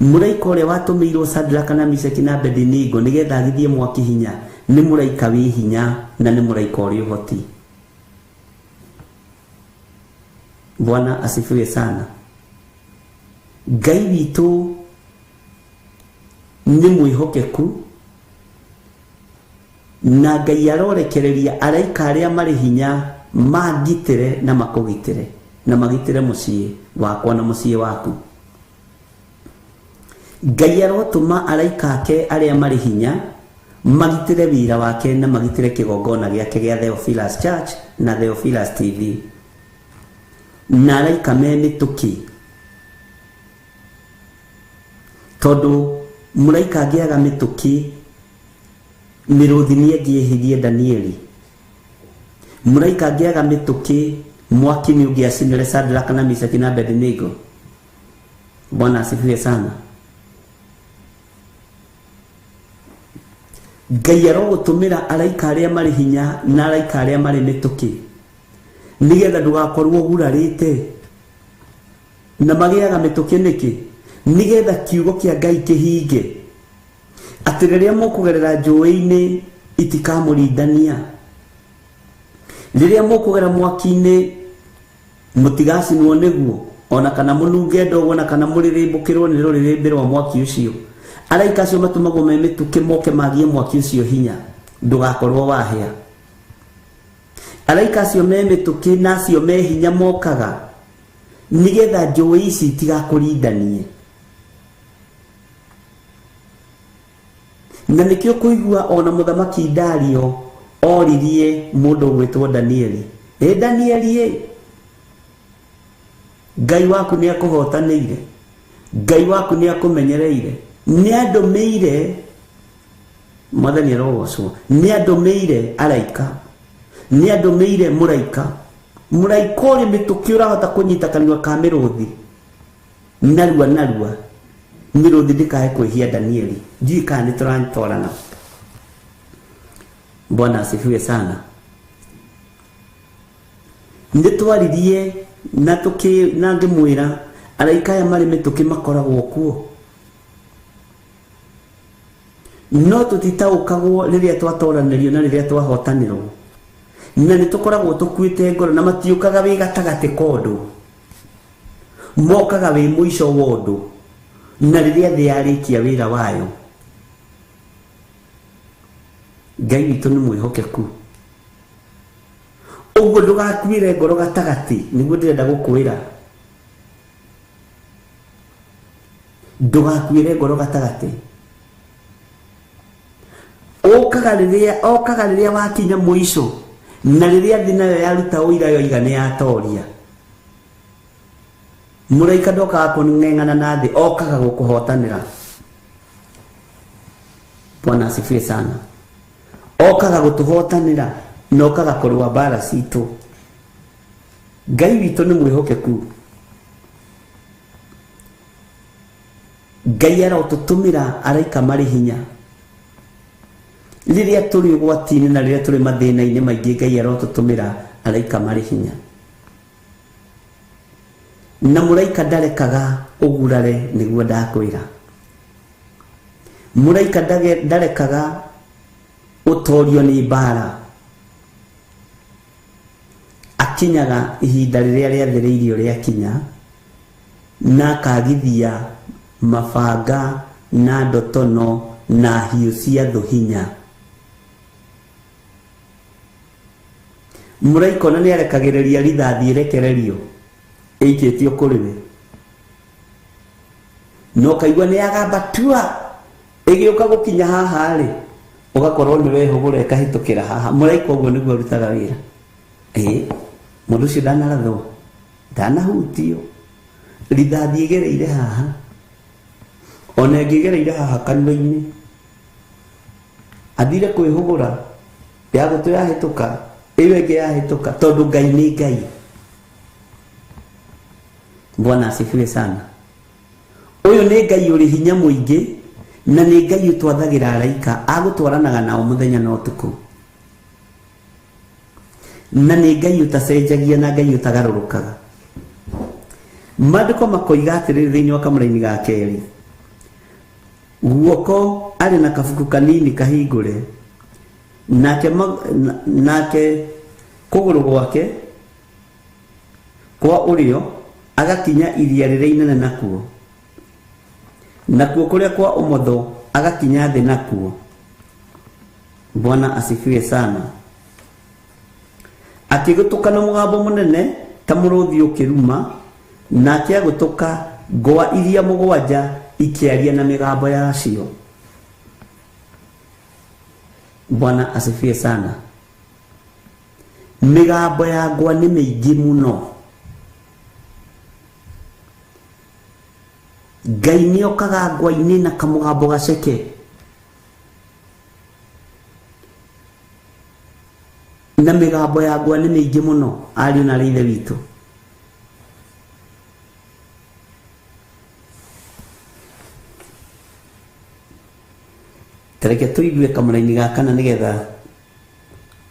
Mũraika ũrĩa watũmĩirwo Sadraka na Meshaki na Abednego nĩgetha agithie mwaki hinya nĩ mũraika wĩ hinya na nĩ mũraika ũrĩ ũhoti. Bwana asifiwe sana. Ngai witũ nĩ mwĩhokeku, na Ngai arorekereria araika arĩa marĩ hinya mangitĩre na makũgitĩre na magitĩre mũciĩ wakwa na mũciĩ waku. Ngai arotũma araika ake arĩa marĩ hinya magitĩre wĩra wake na magitĩre kĩgongona gĩake gĩa Theophilus Church na Theophilus TV, na araika me mĩtũkĩ, tondũ mũraika angĩaga mĩtũkĩ mĩrũthi nĩ ĩngĩehirie Danieli. Mũraika angĩaga mĩtũkĩ mwaki nĩ ũngĩacinire Sadraka na Meshaki na Abednego. Bwana asifiwe sana. Ngai arogũtũmĩra araika arĩa marĩ hinya na araika arĩa marĩ mĩtũkĩ nĩgetha ndũgakorwo ũgurarĩte. Na magĩaga mĩtũkĩ nĩkĩ? Nĩgetha kiugo kĩa Ngai kĩhinge, atĩ rĩrĩa mũkũgerera njũĩ-inĩ itikamũrindania. Rĩrĩa mũkũgera mwaki-inĩ mũtigacinwo nĩguo, ona kana mũnunge ndogo, ona kana mũrĩrĩmbũkĩrwo nĩ rũrĩrĩmbĩ rwa mwaki ũcio. Araika acio matũmagwo me mĩtũkĩ moke magie mwaki ũcio hinya, ndũgakorwo wahĩa. Araika acio me mĩtũkĩ na acio me hinya mokaga nĩgetha njũĩ ici itigakũrindanie. Na nĩkĩo kũigua ona mũthamaki Dario oririe mũndũ ũgwĩtwo Danieli, ĩ Danieli ĩ, Ngai waku nĩ akũhotanĩire, Ngai waku nĩ akũmenyereire, nĩ andũmĩire, Mwathani arogocwo, nĩ andũmĩire araika, nĩ andũmĩire mũraika, mũraika ũrĩ mĩtũkĩ ũrahota kũnyita kanua ka mĩrũthi narua narua, mĩrũthi ndĩkae kwĩhia Danieli. Ndiũĩ kana nĩ tũratwarana. Bwana asifiwe sana. Nĩ twaririe na tũkĩ na ngĩmwĩra araika aya marĩ mĩtũkĩ makoragwo kuo, no tũtitaũkagwo rĩrĩa twatoranĩrio na rĩrĩa twahotanĩrwo, na nĩ tũkoragwo tũkuĩte ngoro, na matiũkaga wĩ gatagatĩ ka ũndũ, mokaga wĩ mũico wa ũndũ, na rĩrĩa thĩ yarĩkia wĩra wayo. Ngai witũ nĩ mwĩhokeku, ũguo ndũgakuĩre ngoro gatagatĩ, nĩguo ndĩrenda gũkwĩra, ndũgakuĩre ngoro gatagatĩ. Ũkaga rĩrĩa, okaga rĩrĩa wakinya mũico, na rĩrĩa thĩ nayo yaruta ũira yoiga nĩ yatoria. Mũraika ndokaga kũng'eng'ana na thĩ, okaga gũkũhotanĩra. Bwana asifiwe sana. Okaga gũtũhotanĩra na okaga kũrũa mbara citũ. Ngai witũ nĩ mwĩhokeku. Ngai arotũtũmĩra araika marĩ hinya rĩrĩa tũrĩ ũgwati-inĩ na rĩrĩa tũrĩ mathĩna-inĩ maingĩ. Ngai arotũtũmĩra araika marĩ hinya, na mũraika ndarekaga ũgurare, nĩguo ndakwĩra. Mũraika ndarekaga ũtorio nĩ mbara, akinyaga ihinda rĩrĩa rĩathĩrĩirio rĩakinya, na akagithia mabanga na ndotono na hiũ cia thũ hinya. Mũraika ona nĩ arekagĩrĩria rithathi ĩrekererio ĩikĩtio kũrĩ we, na ũkaigua nĩ yagamba tua ĩgĩũka gũkinya haha rĩ, ũgakorwo nĩ wehũgũra ĩkahĩtũkĩra haha. Mũraika ũguo nĩguo arutaga wĩra. Ĩĩ, mũndũ ũcio ndanarathwo, ndanahutio, rithathi ĩgereire haha, ona ĩngĩgereire haha kanua-inĩ, athire kwĩhũgũra ya gũtũ yahĩtũka, ĩyo ĩngĩ yahĩtũka, tondũ Ngai nĩ Ngai. Bwana asifiwe sana. Ũyũ nĩ Ngai ũrĩ hinya mũingĩ, na nĩ Ngai ũtwathagĩra araika agũtwaranaga nao mũthenya na ũtukũ, na nĩ Ngai ũtacenjagia na Ngai ũtagarũrũkaga. Maandĩko makoiga atĩrĩrĩ thĩinĩ wa kamũraini ga kerĩ, guoko arĩ na kabuku kanini kahingũre, nake, nake kũgũrũ gwake kwa ũrĩo agakinya iria rĩrĩa inene nakuo, nakuo kũrĩa kwa ũmotho agakinya thĩ nakuo. Bwana asifiwe sana. Akĩgũtũka na mũgambo mũnene ta mũrũthi ũkĩruma, nake agũtũka ngwa iria mũgwanja ikĩaria na mĩgambo yacio. Bwana asifiwe sana. Mĩgambo ya ngwa nĩ mĩingĩ mũno. Ngai nĩ okaga ngwa-inĩ na kamũgambo gaceke, na mĩgambo ya ngwa nĩ mĩingĩ mũno, ariũ na arĩ ithe witũ. Tareke tũigue kamũraini ga kana nĩgetha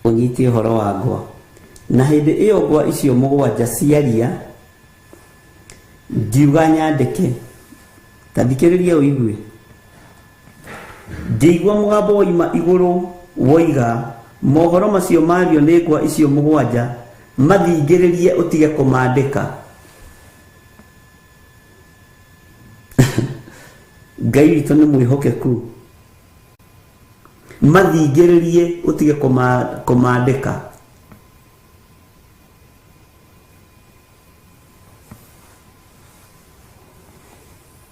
ũnyite ũhoro wa ngwa. Na hĩndĩ ĩyo ngwa icio mũgwanja ciaria, ngiuga nyandĩke. Ta thikĩrĩria ũigue. Ngĩigua mũgambo woima igũrũ woiga, Mohoro macio mario nĩ ngwa icio mũgwanja mathingĩrĩrie ũtige kũmandĩka. Ngai witũ nĩ mwĩhokeku. Mathingĩrĩrie ũtige kũmandĩka.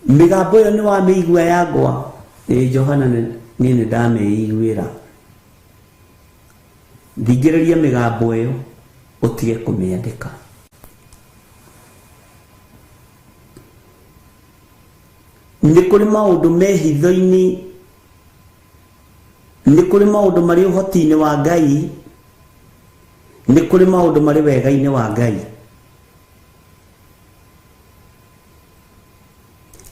Mĩgambo ĩyo nĩ wamĩigua ya ngwa? Ĩĩ Johana, niĩ nĩ ndamĩiguĩra. Thingĩrĩria mĩgambo ĩyo ũtige kũmĩandĩka. Nĩ kũrĩ maũndũ me hitho-inĩ, nĩ kũrĩ maũndũ marĩ ũhoti-inĩ wa Ngai, nĩ kũrĩ maũndũ marĩ wega-inĩ wa Ngai.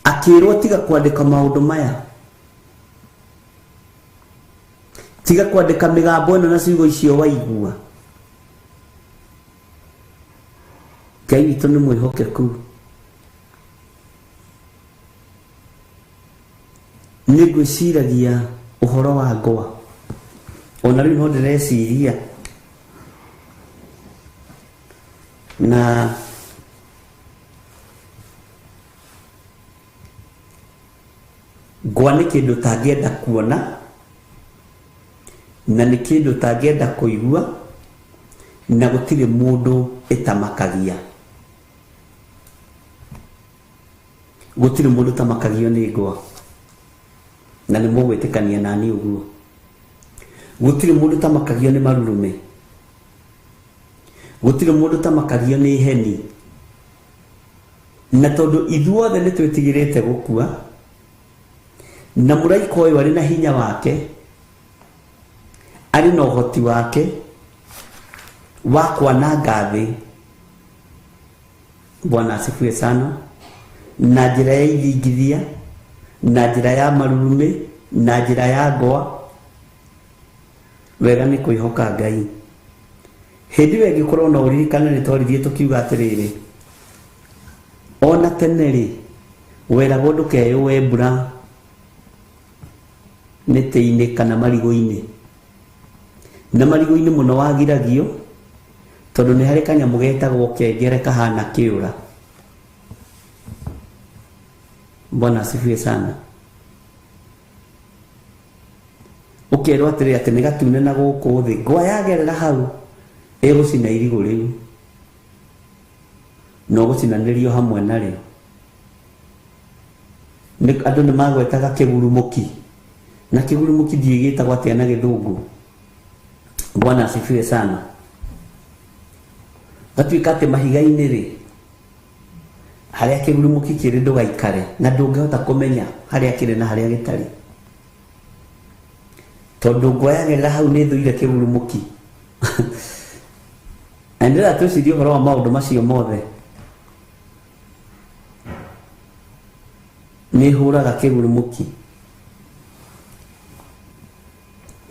Akĩrwo tiga kwandĩka maũndũ maya, tiga kwandĩka mĩgambo ĩno na ciugo icio waigua. Ngai witũ nĩ mwĩhokeku. Nĩ ngwĩciragia ũhoro wa ngwa, ona rĩu no ndĩreciria na ngwa nĩ kĩndũ ũtangĩenda kuona na nĩ kĩndũ ũtangĩenda kũigua, na gũtirĩ mũndũ ĩtamakagia. Gũtirĩ mũndũ ũtamakagio nĩ ngwa, na nĩ mũgwĩtĩkania nani ũguo. Gũtirĩ mũndũ ũtamakagio nĩ marurume, gũtirĩ mũndũ ũtamakagio nĩ heni. Na tondũ ithuothe nĩ twĩtigĩrĩte gũkua, na mũraika ũyũ arĩ na hinya wake, arĩ na ũhoti wake wa kwananga thĩ. Bwana asifiwe sana. Na njĩra ya ithingithia, na njĩra ya marurume, na njĩra ya ngwa. Wega nĩ kwĩhoka Ngai. Hĩndĩ ĩyo ĩngĩkorwo no ũririkane nĩ twaririe tũkiuga atĩrĩrĩ, ona tene rĩ, weragwo ndũkeyũe mbura mĩtĩ-inĩ kana marigũ-inĩ. Na marigũ-inĩ mũno wagiragio, tondũ nĩ harĩ kanyamũ getagwo kengere kahana kĩũra. Bwana asifiwe sana. Ũkerwo atĩrĩ atĩ nĩ gatune na gũkũ thĩ, ngwa yagerera hau ĩgũcina irigũ rĩu, na ũgũcinanĩrio hamwe narĩo. Andũ nĩ magwetaga kĩgurumũki, na kĩgurumũki ndiũĩ gĩtagwo atĩa na gĩthũngũ. Bwana asifiwe sana. Gatuĩka atĩ mahiga-inĩ rĩ, harĩa kĩgurumũki kĩrĩ ndũgaikare, na ndũngĩhota kũmenya harĩa kĩrĩ na harĩa gĩtarĩ, tondũ ngwa yagerera hau nĩ ĩthũire kĩgurumũki. Na ndĩrenda twĩcirie ũhoro wa maũndũ macio mothe. Nĩ hũraga kĩgurumũki.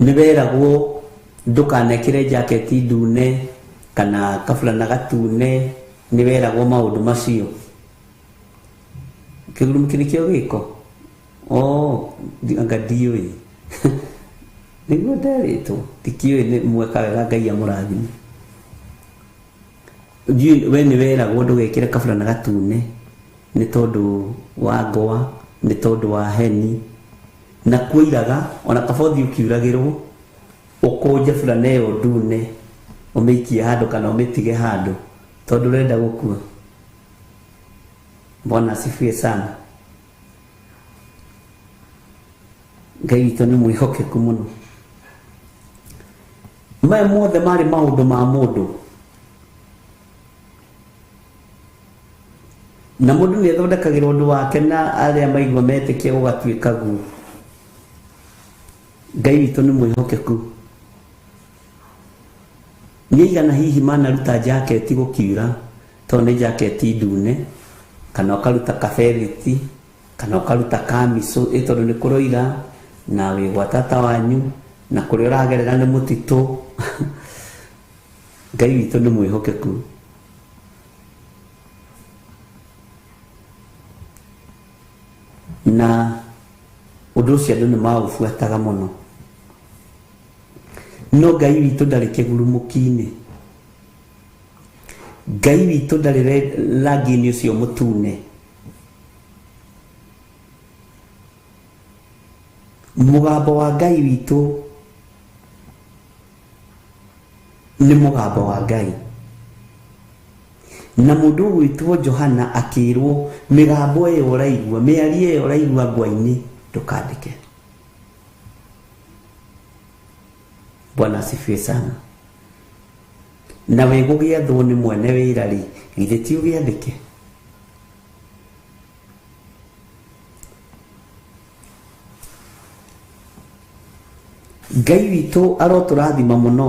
Nĩ weragwo ndũkanekĩre jaketi ndune kana kaburana gatune, nĩ weragwo maũndũ macio. Kĩgurumũki nĩkĩo gĩko? Oh, anga ndiũĩ. Nĩguo nderĩtwo, ndikĩũĩ. Nĩ mweka wega, Ngai amũrathime. Ndiũĩ, we nĩ weragwo ndũgekĩre kaburana gatune nĩ tondũ wa ngwa, nĩ tondũ wa heni. Na kuoiraga ona kaba ũthiĩ ũkiuragĩrwo, ũkũnje burana ĩyo ndune, ũmĩikie handũ kana ũmĩtige handũ, tondũ ũrenda gũkua. Bwana asifiwe sana. Ngai witũ nĩ mwĩhokeku mũno. Maya mothe marĩ maũndũ ma mũndũ, na mũndũ nĩ athondekagĩra ũndũ wake, na arĩa maigua metĩkia gũgatuĩka guo. Ngai witũ nĩ mwĩhokeku. Nĩ aigana hihi manaruta jaketi gũkiura, tondũ nĩ jaketi ndune, kana ũkaruta kabethiti, kana ũkaruta kamicũ ĩ, tondũ nĩ kũroira na wĩ gwa tata wanyu na kũrĩa ũragerera nĩ mũtitũ. Ngai witũ nĩ mwĩhokeku. Na ũndũ ũcio andũ nĩ maũbuataga mũno. No Ngai witũ ndarĩ kĩgurumũki-inĩ. Ngai witũ ndarĩ rangi-inĩ ũcio mũtune. Mũgambo wa Ngai witũ nĩ mũgambo wa Ngai. Na mũndũ ũgwĩtwo Johana akĩrwo mĩgambo ĩyo ũraigua, mĩario ĩyo ũraigua ngwa-inĩ ndũkandĩke. Bwana asifiwe sana. Na wĩ gũgĩathwo nĩ mwene wĩra rĩ, githĩ ti ũgĩathĩke? Ngai witũ arotũrathima mũno.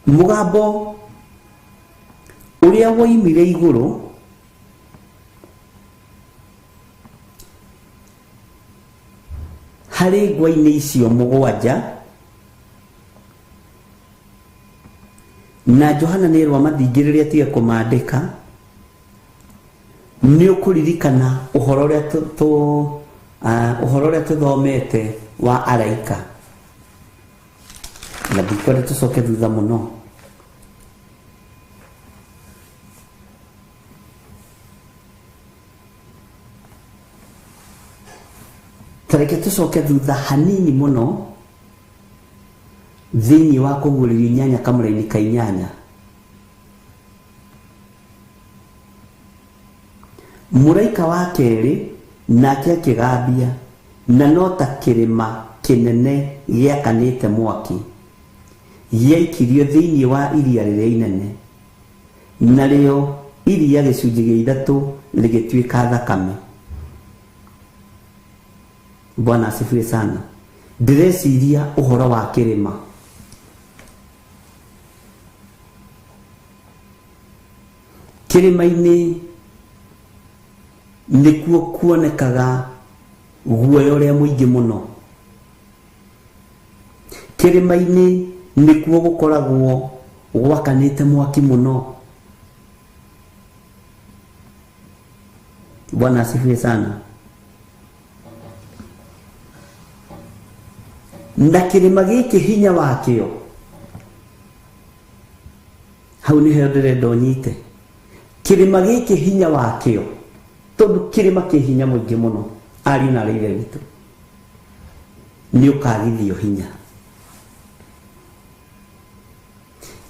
Mũgambo ũrĩa woimire igũrũ harĩ ngwa-inĩ icio mũgwanja na Johana nĩ erwo amathingĩrĩrie atige kũmandĩka nĩ ũkũririkana ũhoro ũrĩa ũhoro ũrĩa tũthomete wa araika na ndikwenda tũcoke thutha mũno. Tareke tũcoke thutha hanini mũno thĩinĩ wa Kũguũrĩrio inyanya kamũraini ka inyanya. Mũraika wa kerĩ nake akĩgambia, na no ta kĩrĩma kĩnene gĩakanĩte mwaki, gĩaikirio thĩinĩ wa iria rĩrĩa inene, narĩo iria gĩcunjĩ gĩa ithatũ rĩgĩtuĩka thakame. Bwana asifiwe sana. Ndĩreciria ũhoro wa kĩrĩma. Kĩrĩma-inĩ nĩkuo kuonekaga guoya ũrĩa mũingĩ mũno. Kĩrĩma-inĩ nĩkuo gũkoragwo gwakanĩte mwaki mũno. Bwana asifiwe sana. Na kĩrĩma gĩkĩ hinya wakĩo, hau nĩho ndĩrenda ũnyite. Kĩrĩma gĩkĩ hinya wakĩo, tondũ kĩrĩma kĩ hinya mũingĩ mũno, ariũ na aarĩ a Ithe witũ, nĩ ũkagithio hinya.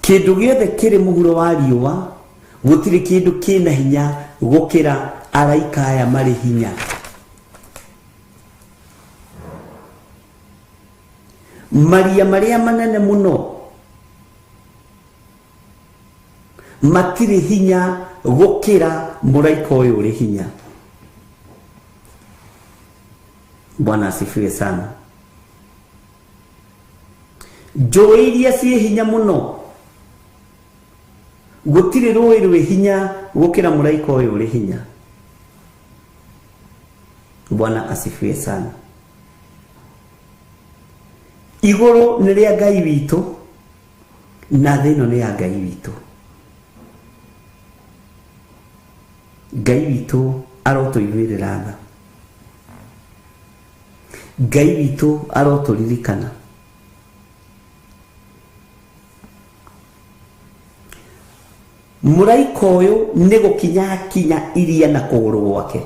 Kĩndũ gĩothe kĩrĩ mũhuro wa riũa, gũtirĩ kĩndũ kĩna hinya gũkĩra araika aya marĩ hinya. Maria marĩa manene mũno matirĩ hinya gũkĩra mũraika ũyũ ũrĩ hinya. Bwana asifiwe sana. Njũĩ iria ciĩ hinya mũno, gũtirĩ rũĩ rwĩ hinya gũkĩra mũraika ũyũ ũrĩ hinya. Bwana asifiwe sana. Igũrũ nĩ rĩa Ngai witũ na thĩ ĩno nĩ ya Ngai witũ. Ngai witũ arotũiguĩrĩra tha. Ngai witũ arotũririkana. Mũraika ũyũ nĩ gũkinya akinya iria na kũgũrũ gwake.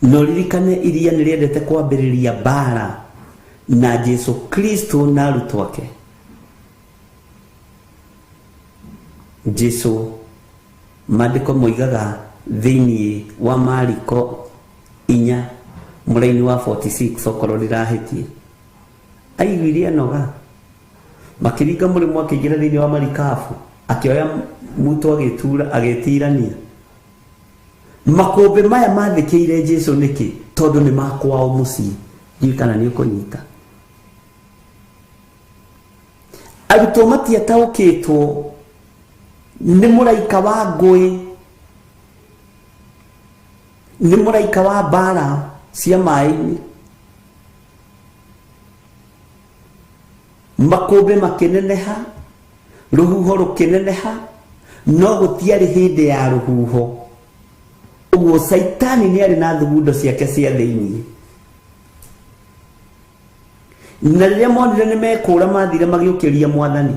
Na ũririkane iria nĩ rĩendete kwambĩrĩria mbara na Jesu Kristo na arutwo ake. Jesu maandĩko moigaga thĩinĩ wa Mariko inya mũraini wa 46 okorwo ndirahĩtie, aiguire anoga makĩringa mũrĩmo akĩingĩra thĩinĩ wa marikabu akĩoya muto agĩtura agĩtirania. Makũmbĩ maya mathĩkĩire Jesu nĩkĩ? Tondũ nĩ makwao mũciĩ. Ndiũĩ kana nĩ ũkũnyita. Arutwo matiataũkĩtwo nĩ mũraika wa ngũĩ, nĩ mũraika wa mbara cia maĩ-inĩ. Makũmbĩ makĩneneha, rũhuho rũkĩneneha, no gũtiarĩ hĩndĩ ya rũhuho. Ũguo Saitani nĩ arĩ na thugundo ciake cia thĩinĩ. Na rĩrĩa monire nĩ mekũra mathire magĩũkĩria mwathani.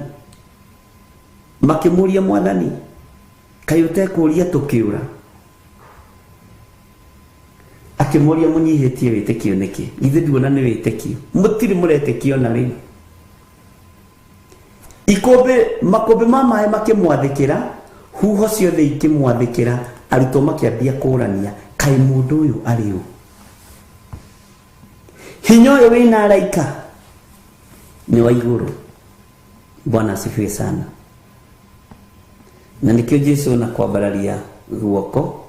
Makĩmũria mwathani, kaĩ ũtekũria tũkĩũra? Akĩmũria mũnyihĩtie wĩtĩkio nĩkĩ? Githĩ nduona nĩ wĩtĩkio? Mũtirĩ mũretĩkio na rĩu. Ikũmbĩ, makũmbĩ ma maĩ makĩmwathĩkĩra, huho ciothe ikĩmwathĩkĩra, arutwo makĩambia kũrania, kaĩ mũndũ ũyũ arĩ ũ? Hinya ũyũ wĩna araika nĩ wa igũrũ. Bwana asifiwe sana. Na nĩkĩo Jesu na kwambararia guoko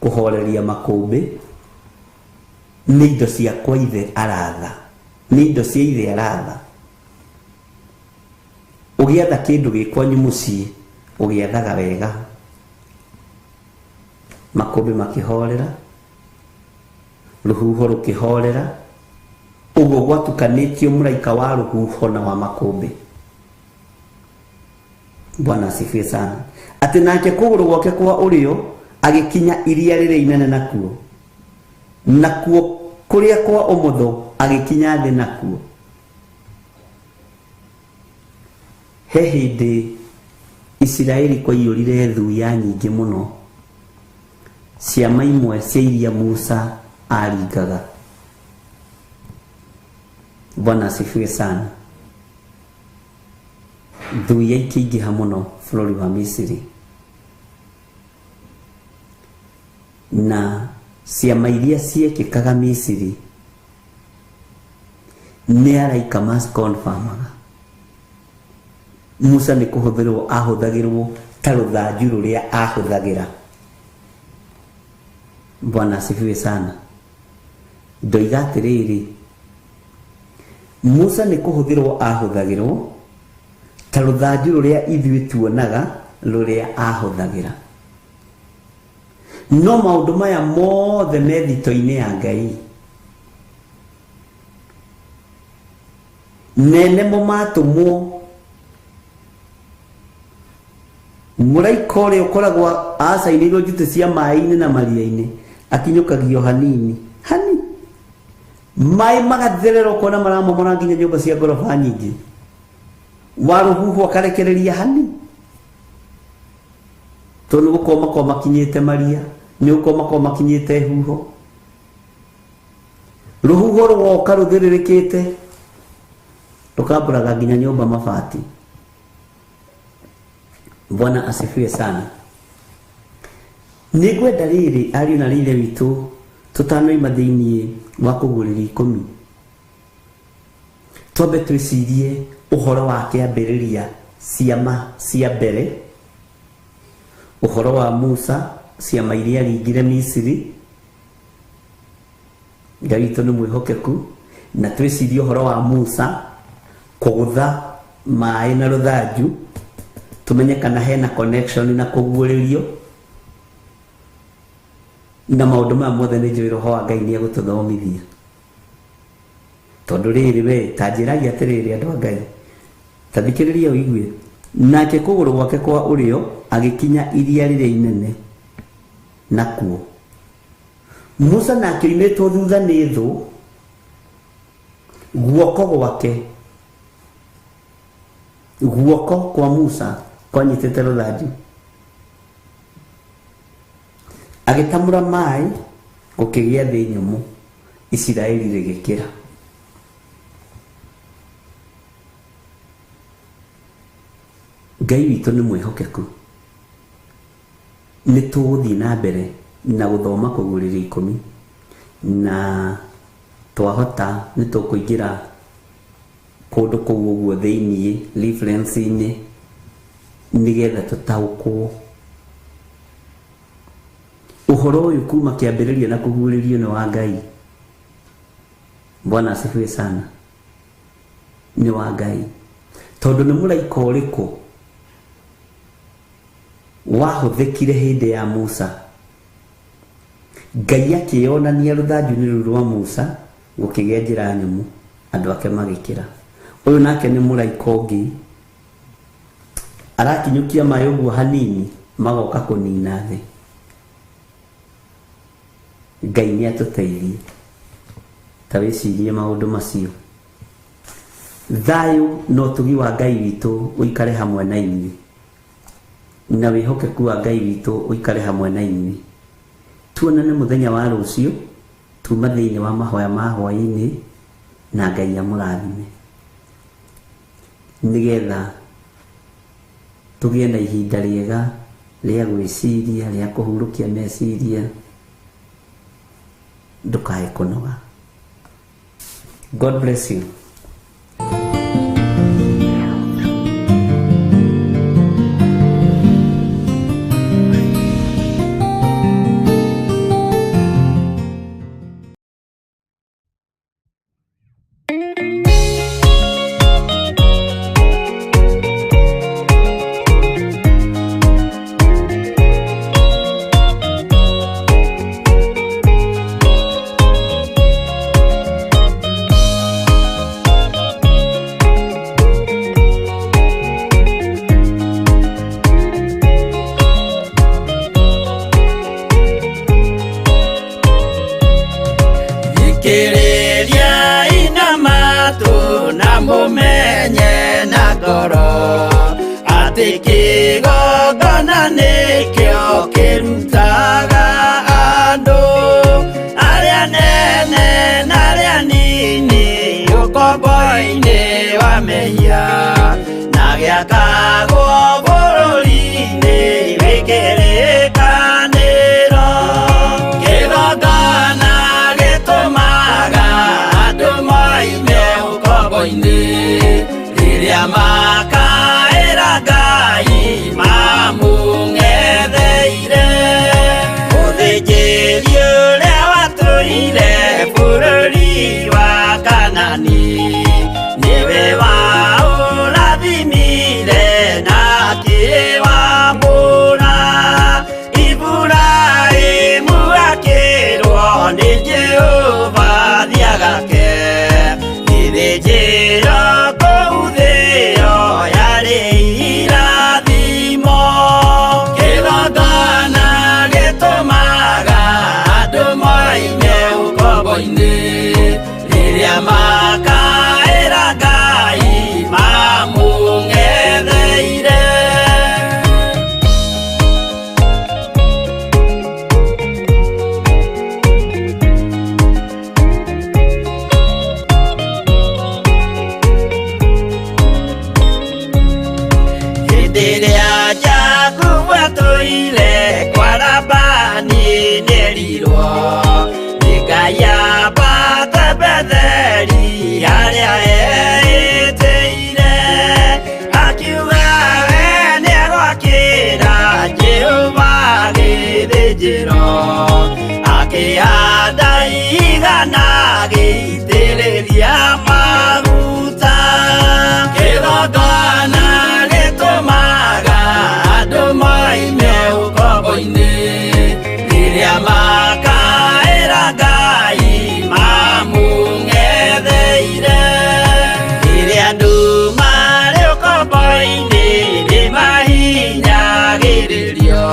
kũhoreria makũmbĩ nĩ indo cia kwa ithe aratha, nĩ indo cia ithe aratha. Ũgĩatha kĩndũ gĩ kwanyu mũciĩ ũgĩathaga wega. Makũmbĩ makĩhorera, rũhuho rũkĩhorera, ũguo gwatukanĩtio mũraika wa rũhuho na wa makũmbĩ. Bwana asifiwe sana. Atĩ nake kũgũrũ gwake kwa ũrĩo agĩkinya iria rĩrĩa inene nakuo, nakuo kũrĩa kwa ũmotho agĩkinya thĩ nakuo. He hĩndĩ Isiraeli kwaiyũrire thuya nyingĩ mũno, ciama imwe cia iria Musa aringaga. Bwana asifiwe sana. Thuya ikĩingĩha mũno bũrũri wa Misiri, na ciama iria ciekĩkaga Misiri nĩ araika macikonfamaga. Musa nĩ kũhũthĩrwo ahũthagĩrwo ta rũthanju rũrĩa ahũthagĩra. Bwana asifiwe sana. Ndoiga atĩrĩrĩ, Musa nĩ kũhũthĩrwo ahũthagĩrwo ta rũthanju rũrĩa ithuĩ tuonaga rũrĩa ahũthagĩra. No maũndũ maya mothe me thito-inĩ ya Ngai. Nene mo matũmwo mũraika ũrĩa ũkoragwo acainĩirwo njutĩ cia maĩ-inĩ na maria-inĩ akinyũkagio hanini hani, maĩ magatherera ũkona maramomora nginya nyũmba cia ngoroba nyingĩ, wa rũhuho akarekereria hani, tondũ nĩ gũkorwo makorwo makinyĩte maria, nĩ gũkorwo makorwo makinyĩte huho. Rũhuho rũgoka rũthĩrĩrĩkĩte rũkambũraga nginya nyũmba mabati. Bwana asifiwe sana. Nĩ ngwenda rĩrĩ ariũ na rĩithe witũ tũtanoima thĩinĩ wa kũguũrĩria ikũmi, twambe twĩcirie ũhoro wa kĩambĩrĩria ciama cia mbere, ũhoro wa Musa, ciama iria aringire Misiri. Ngai witũ nĩ mwĩhokeku. Na twĩcirie ũhoro wa Musa kũgũtha maĩ na rũthanju, tũmenye kana hena connection na kũguũrĩrio na maũndũ maya mothe. Nĩ njũĩ Roho wa Ngai nĩ egũtũthomithia, tondũ rĩrĩ we ta njĩragia atĩrĩrĩ, andũ a Ngai, ta thikĩrĩria ũigue. Nake kũgũrũ gwake kwa ũrĩo agĩkinya iria rĩrĩa inene nakuo, Musa nake oimĩtwo thutha nĩ thũ, guoko gwake, guoko kwa Musa kwanyitĩte rũthanju, agĩtamũra maĩ, gũkĩgĩa thĩ nyũmũ, Isiraeli rĩgĩkĩra. Ngai witũ nĩ mwĩhokeku. Nĩ tũgũthiĩ na mbere na gũthoma kũguũrĩrio ikũmi, na twahota nĩ tũkũingĩra kũndũ kũu ũguo thĩiniĩ reference-inĩ nĩgetha tũtaũkwo ũhoro ũyũ kuma kĩambĩrĩria na kũguũrĩrio nĩ wa Ngai. Bwana asifiwe sana. Nĩ wa Ngai, tondũ nĩ mũraika ũrĩkũ wahũthĩkire hĩndĩ ya Musa? Ngai akĩyonania rũthanju-inĩ rũu rwa Musa, gũkĩgĩa njĩra nyũmũ, andũ ake magĩkĩra. Ũyũ nake nĩ mũraika ũngĩ arakinyũkia maĩ ũguo hanini, magoka kũnina thĩ. Ngai nĩ atũteithie. Ta wĩcirie maũndũ macio. Thayũ na ũtugi wa Ngai witũ ũikare hamwe na inyuĩ, na wĩhokeku wa Ngai witũ ũikare hamwe na inyuĩ. Tuonane mũthenya wa rũciũ, tuma thĩinĩ wa mahoya ma hwaĩ-inĩ, na Ngai amũrathime, nĩgetha tũgĩe na ihinda rĩega rĩa gwĩciria, rĩa kũhurũkia meciria, ndũkae kũnoga. God bless you. Thikĩrĩria ina matũ na mũmenye na ngoro atĩ kĩgongona nĩkĩo kĩrutaga andũ arĩa nene na arĩa nini ũkombo-inĩ wa mehia na gĩakagwo bũrũri-inĩ wĩ kĩrĩkanĩro. Kĩgongona gĩtũmaga andũ moime ũkombo-inĩ rĩrĩa makaĩra Ngai mamũng'etheire. Mũthĩnjĩri ũrĩa watũire bũrũri wa Kanani nĩwe waũrathimire na akĩwamũra. Iburahĩmu akĩrwo nĩ Jehova thiagake gĩthĩnjĩro kũu thĩo yarĩ irathimo. Kĩgongona gĩtũmaga andũ moime ũkombo-inĩ rĩrĩa makaĩra Ngai mamũng'etheire. Hĩndĩ ĩrĩa Jakubu atũire kwa Labani nĩerirwo nĩ Ngai ambate Betheli harĩa eĩtĩire, akiuga we nĩegwakĩra Jehova gĩthĩnjĩro, akĩhanda igana agĩitĩrĩria maguta. Kĩgongona gĩtũmaga andũ moime ũkombo-inĩ rĩrĩa makaĩra Ngai mamũng'etheire. Rĩrĩa andũ marĩ ũkombo-inĩ nĩmahinyagĩrĩrio,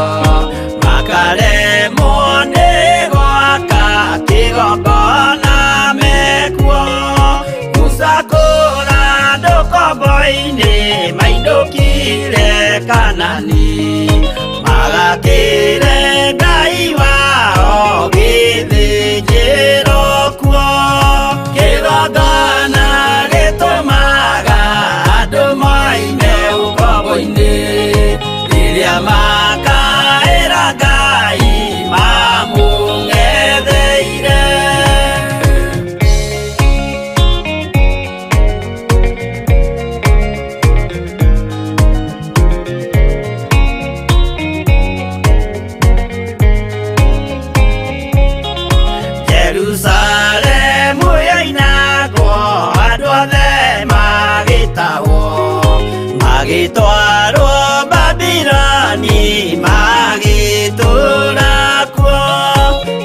makaremwo nĩ gwaka kĩgongona mekuo. Musa kũra andũ ũkombo-inĩ mainũkire Kanani, magakĩre Ngai wao gĩthĩnjĩro kuo. Kĩgongona gĩtũmaga andũ moime ũkombo-inĩ rĩrĩa makaĩra Ngai mamũng'etheire. Jerusalemu yoinagwo andũ othe magĩtahwo, magĩtwarwo Babiloni magĩtũũra kuo.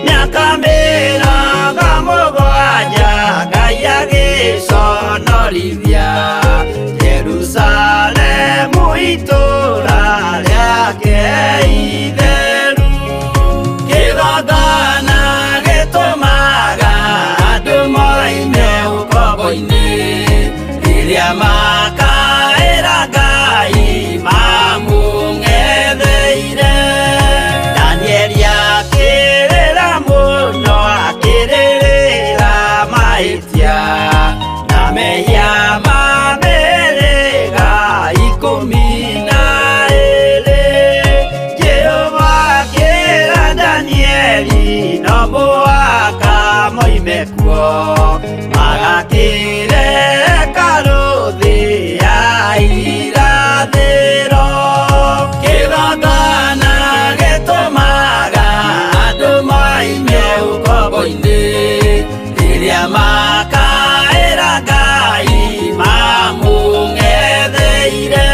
Mĩaka 70 Ngai agĩconorithia Jerusalemu itũũra rĩake itheru. Kĩgongona gĩtũmaga Rĩrĩa makaĩra Ngai mamũng'etheire. Danieli akĩrĩra mũno, akĩrĩrĩra mahĩtia na mehia ma mĩhĩrĩga 12. Jehova akĩra Danieli no mũhaka moime kuo, magakĩre hekarũ thĩ ya irathĩro. Kĩgongona gĩtũmaga andũ moime ũkombo-inĩ, rĩrĩa makaĩra Ngai mamũng'etheire.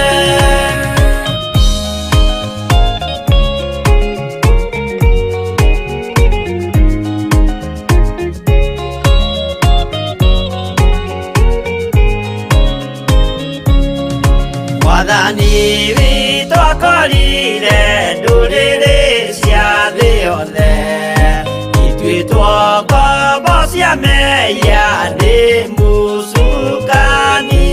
Mwathani witũ akorire ndũrĩrĩ cia thĩ yothe ituĩtwo ngombo cia mehia nĩ mũcukani,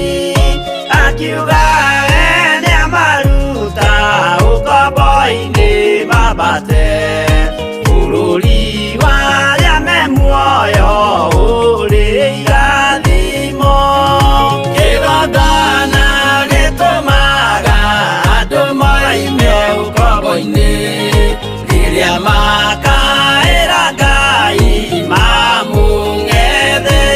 akiuga we nĩamaruta ũkombo-inĩ mambate bũrũri wa arĩa me muoyo ũrĩ irathimo. Kĩgongona gĩtũmaga andũ moime ũkombo-inĩ, rĩrĩa makaĩra Ngai mamũng'etheire.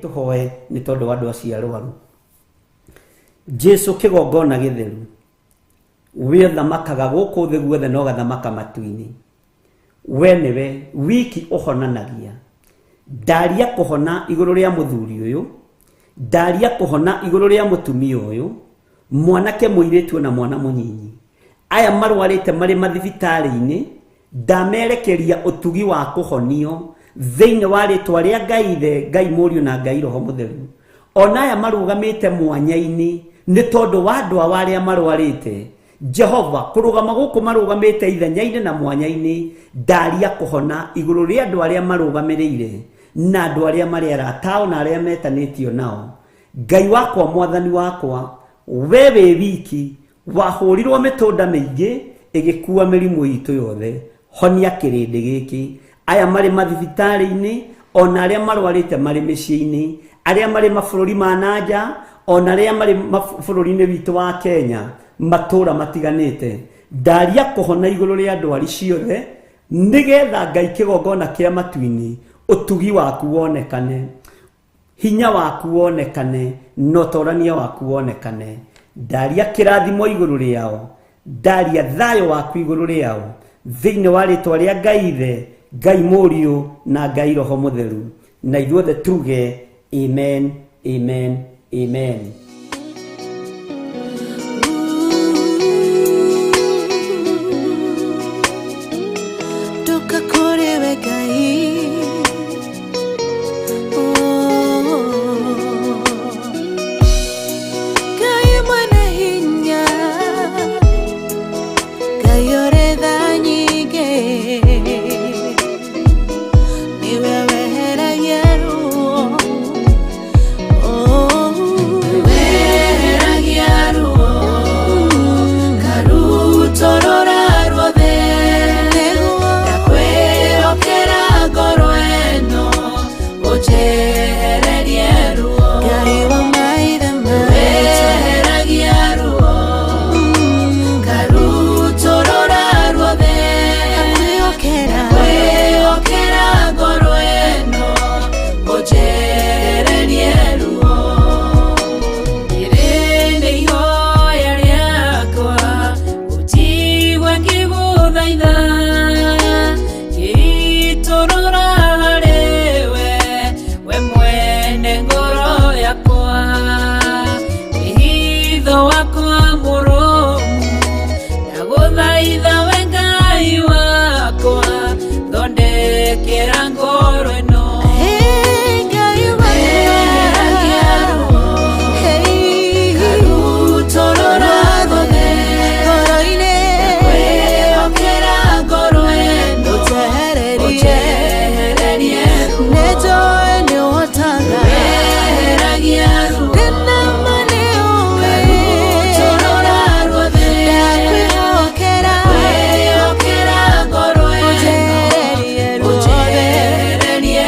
Tũhoe nĩ tondũ wa andũ acio arwaru. Jesu kĩgongona gĩtheru, we ũthamakaga gũkũ thĩ guothe na ũgathamaka matu-inĩ, we nĩwe wiki ũhonanagia. Ndaria kũhona igũrũ rĩa mũthuri ũyũ, ndaria kũhona igũrũ rĩa mũtumia ũyũ, mwanake, mũirĩtu na mwana mũnyinyi, aya marwarĩte marĩ mathibitarĩ-inĩ, ndamerekeria ũtugi wa kũhonio thĩinĩ wa rĩtwa rĩa Ngai Ithe, Ngai Mũriũ na Ngai Roho Mũtheru. Ona aya marũgamĩte mwanya-inĩ nĩ tondũ wa andũ ao arĩa marwarĩte, Jehova, kũrũgama gũkũ marũgamĩte ithenya-inĩ na mwanya-inĩ, ndaria kũhona igũrũ rĩa andũ arĩa marũgamĩrĩire na andũ arĩa marĩ arata ao na arĩa metanĩtio nao. Ngai wakwa, Mwathani wakwa, we wĩ wiki wahũrirwo mĩtũnda mĩingĩ ĩgĩkua mĩrimũ itũ yothe. Honia kĩrĩndĩ gĩkĩ, aya marĩ mathibitarĩ-inĩ, ona arĩa marwarĩte marĩ mĩciĩ-inĩ, arĩa marĩ mabũrũri ma nanja, ona arĩa marĩ bũrũri-inĩ witũ wa Kenya, matũra matiganĩte. Ndaria kũhona igũrũ rĩa ndwari ciothe, nĩgetha Ngai kĩgongona kĩa matu-inĩ, ũtugi waku wonekane, hinya waku wonekane, na ũtorania waku wonekane. Ndaria kĩrathimo igũrũ rĩao, ndaria thayũ waku igũrũ rĩao, thĩinĩ wa rĩtwa rĩa Ngai Ithe, Ngai Mũriũ na Ngai Roho Mũtheru. Na ithuothe tuge amen, amen, amen. Ndoka kũrĩ we Ngai. Oh. Ngai mwene hinya, Ngai ũrĩ tha nyingĩ, nĩwe weheragia ruo. Oh. Weheragia ruo, karutorora ruothe, ndakwĩhokera ngoro ĩno, ũnjehererie ruo. Ngai wa maithe maitũ. Weheragia ruo, karutorora ruothe, Ndakwĩhokera. ndakwĩhokera ngoro ĩno, ũnjehererie ruo. Rĩrĩ nĩ ihoya rĩakwa, ũnjigue ngĩgũthaitha, ngĩitũrũra harĩwe, we mwene ngoro yakwa. Wĩhitho wakwa mũrũmu, ndagũthaitha we Ngai wakwa, thondekera ngoro ĩno. Hey, Ngai Weheragia ruo, Hey, karutorora ruothe, ngoro-inĩ. ndakwĩhokera ngoro ĩno, Ũnjehererie. ũnjehererie ruo. Nĩnjũĩ nĩũhotaga. Weheragia ruo, Ndĩna ma nĩũĩ. karutorora ruothe, Ndakwĩhokera. ndakwĩhokera ngoro ĩno, Ũnjehererie ruothe. ũnjehererie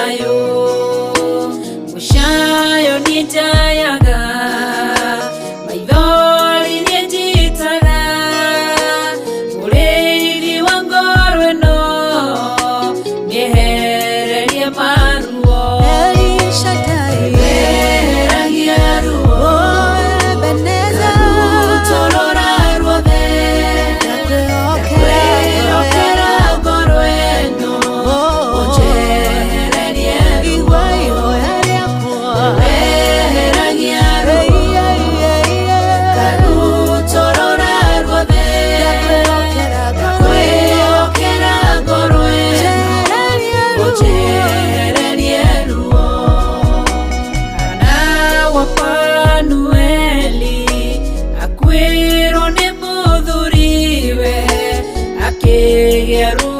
Thayũ mũcayo nĩ njayaga, maithori nĩ njitaga, mũrĩithi wa ngoro ĩno nĩehererie maruo. El Shaddai. Weheragia ruo. Oh, Ebenezer. Rutorora ruothe. Ndakwĩhokera. Kwĩhokera ngoro ĩno. Oh. Ũnjehererie ruo. Igua ihoya rĩakwa. Weheragia ruo. Ei, ei, ei, ei. Karutorora ruothe. Ndakwĩhokera ngoro ĩno. Kwĩhokera ngoro ĩno. Njehererie ruo. Ũnjehererie ruo. Hana wa Fanueli akuĩrwo nĩ mũthuriwe, akĩgĩa ruo.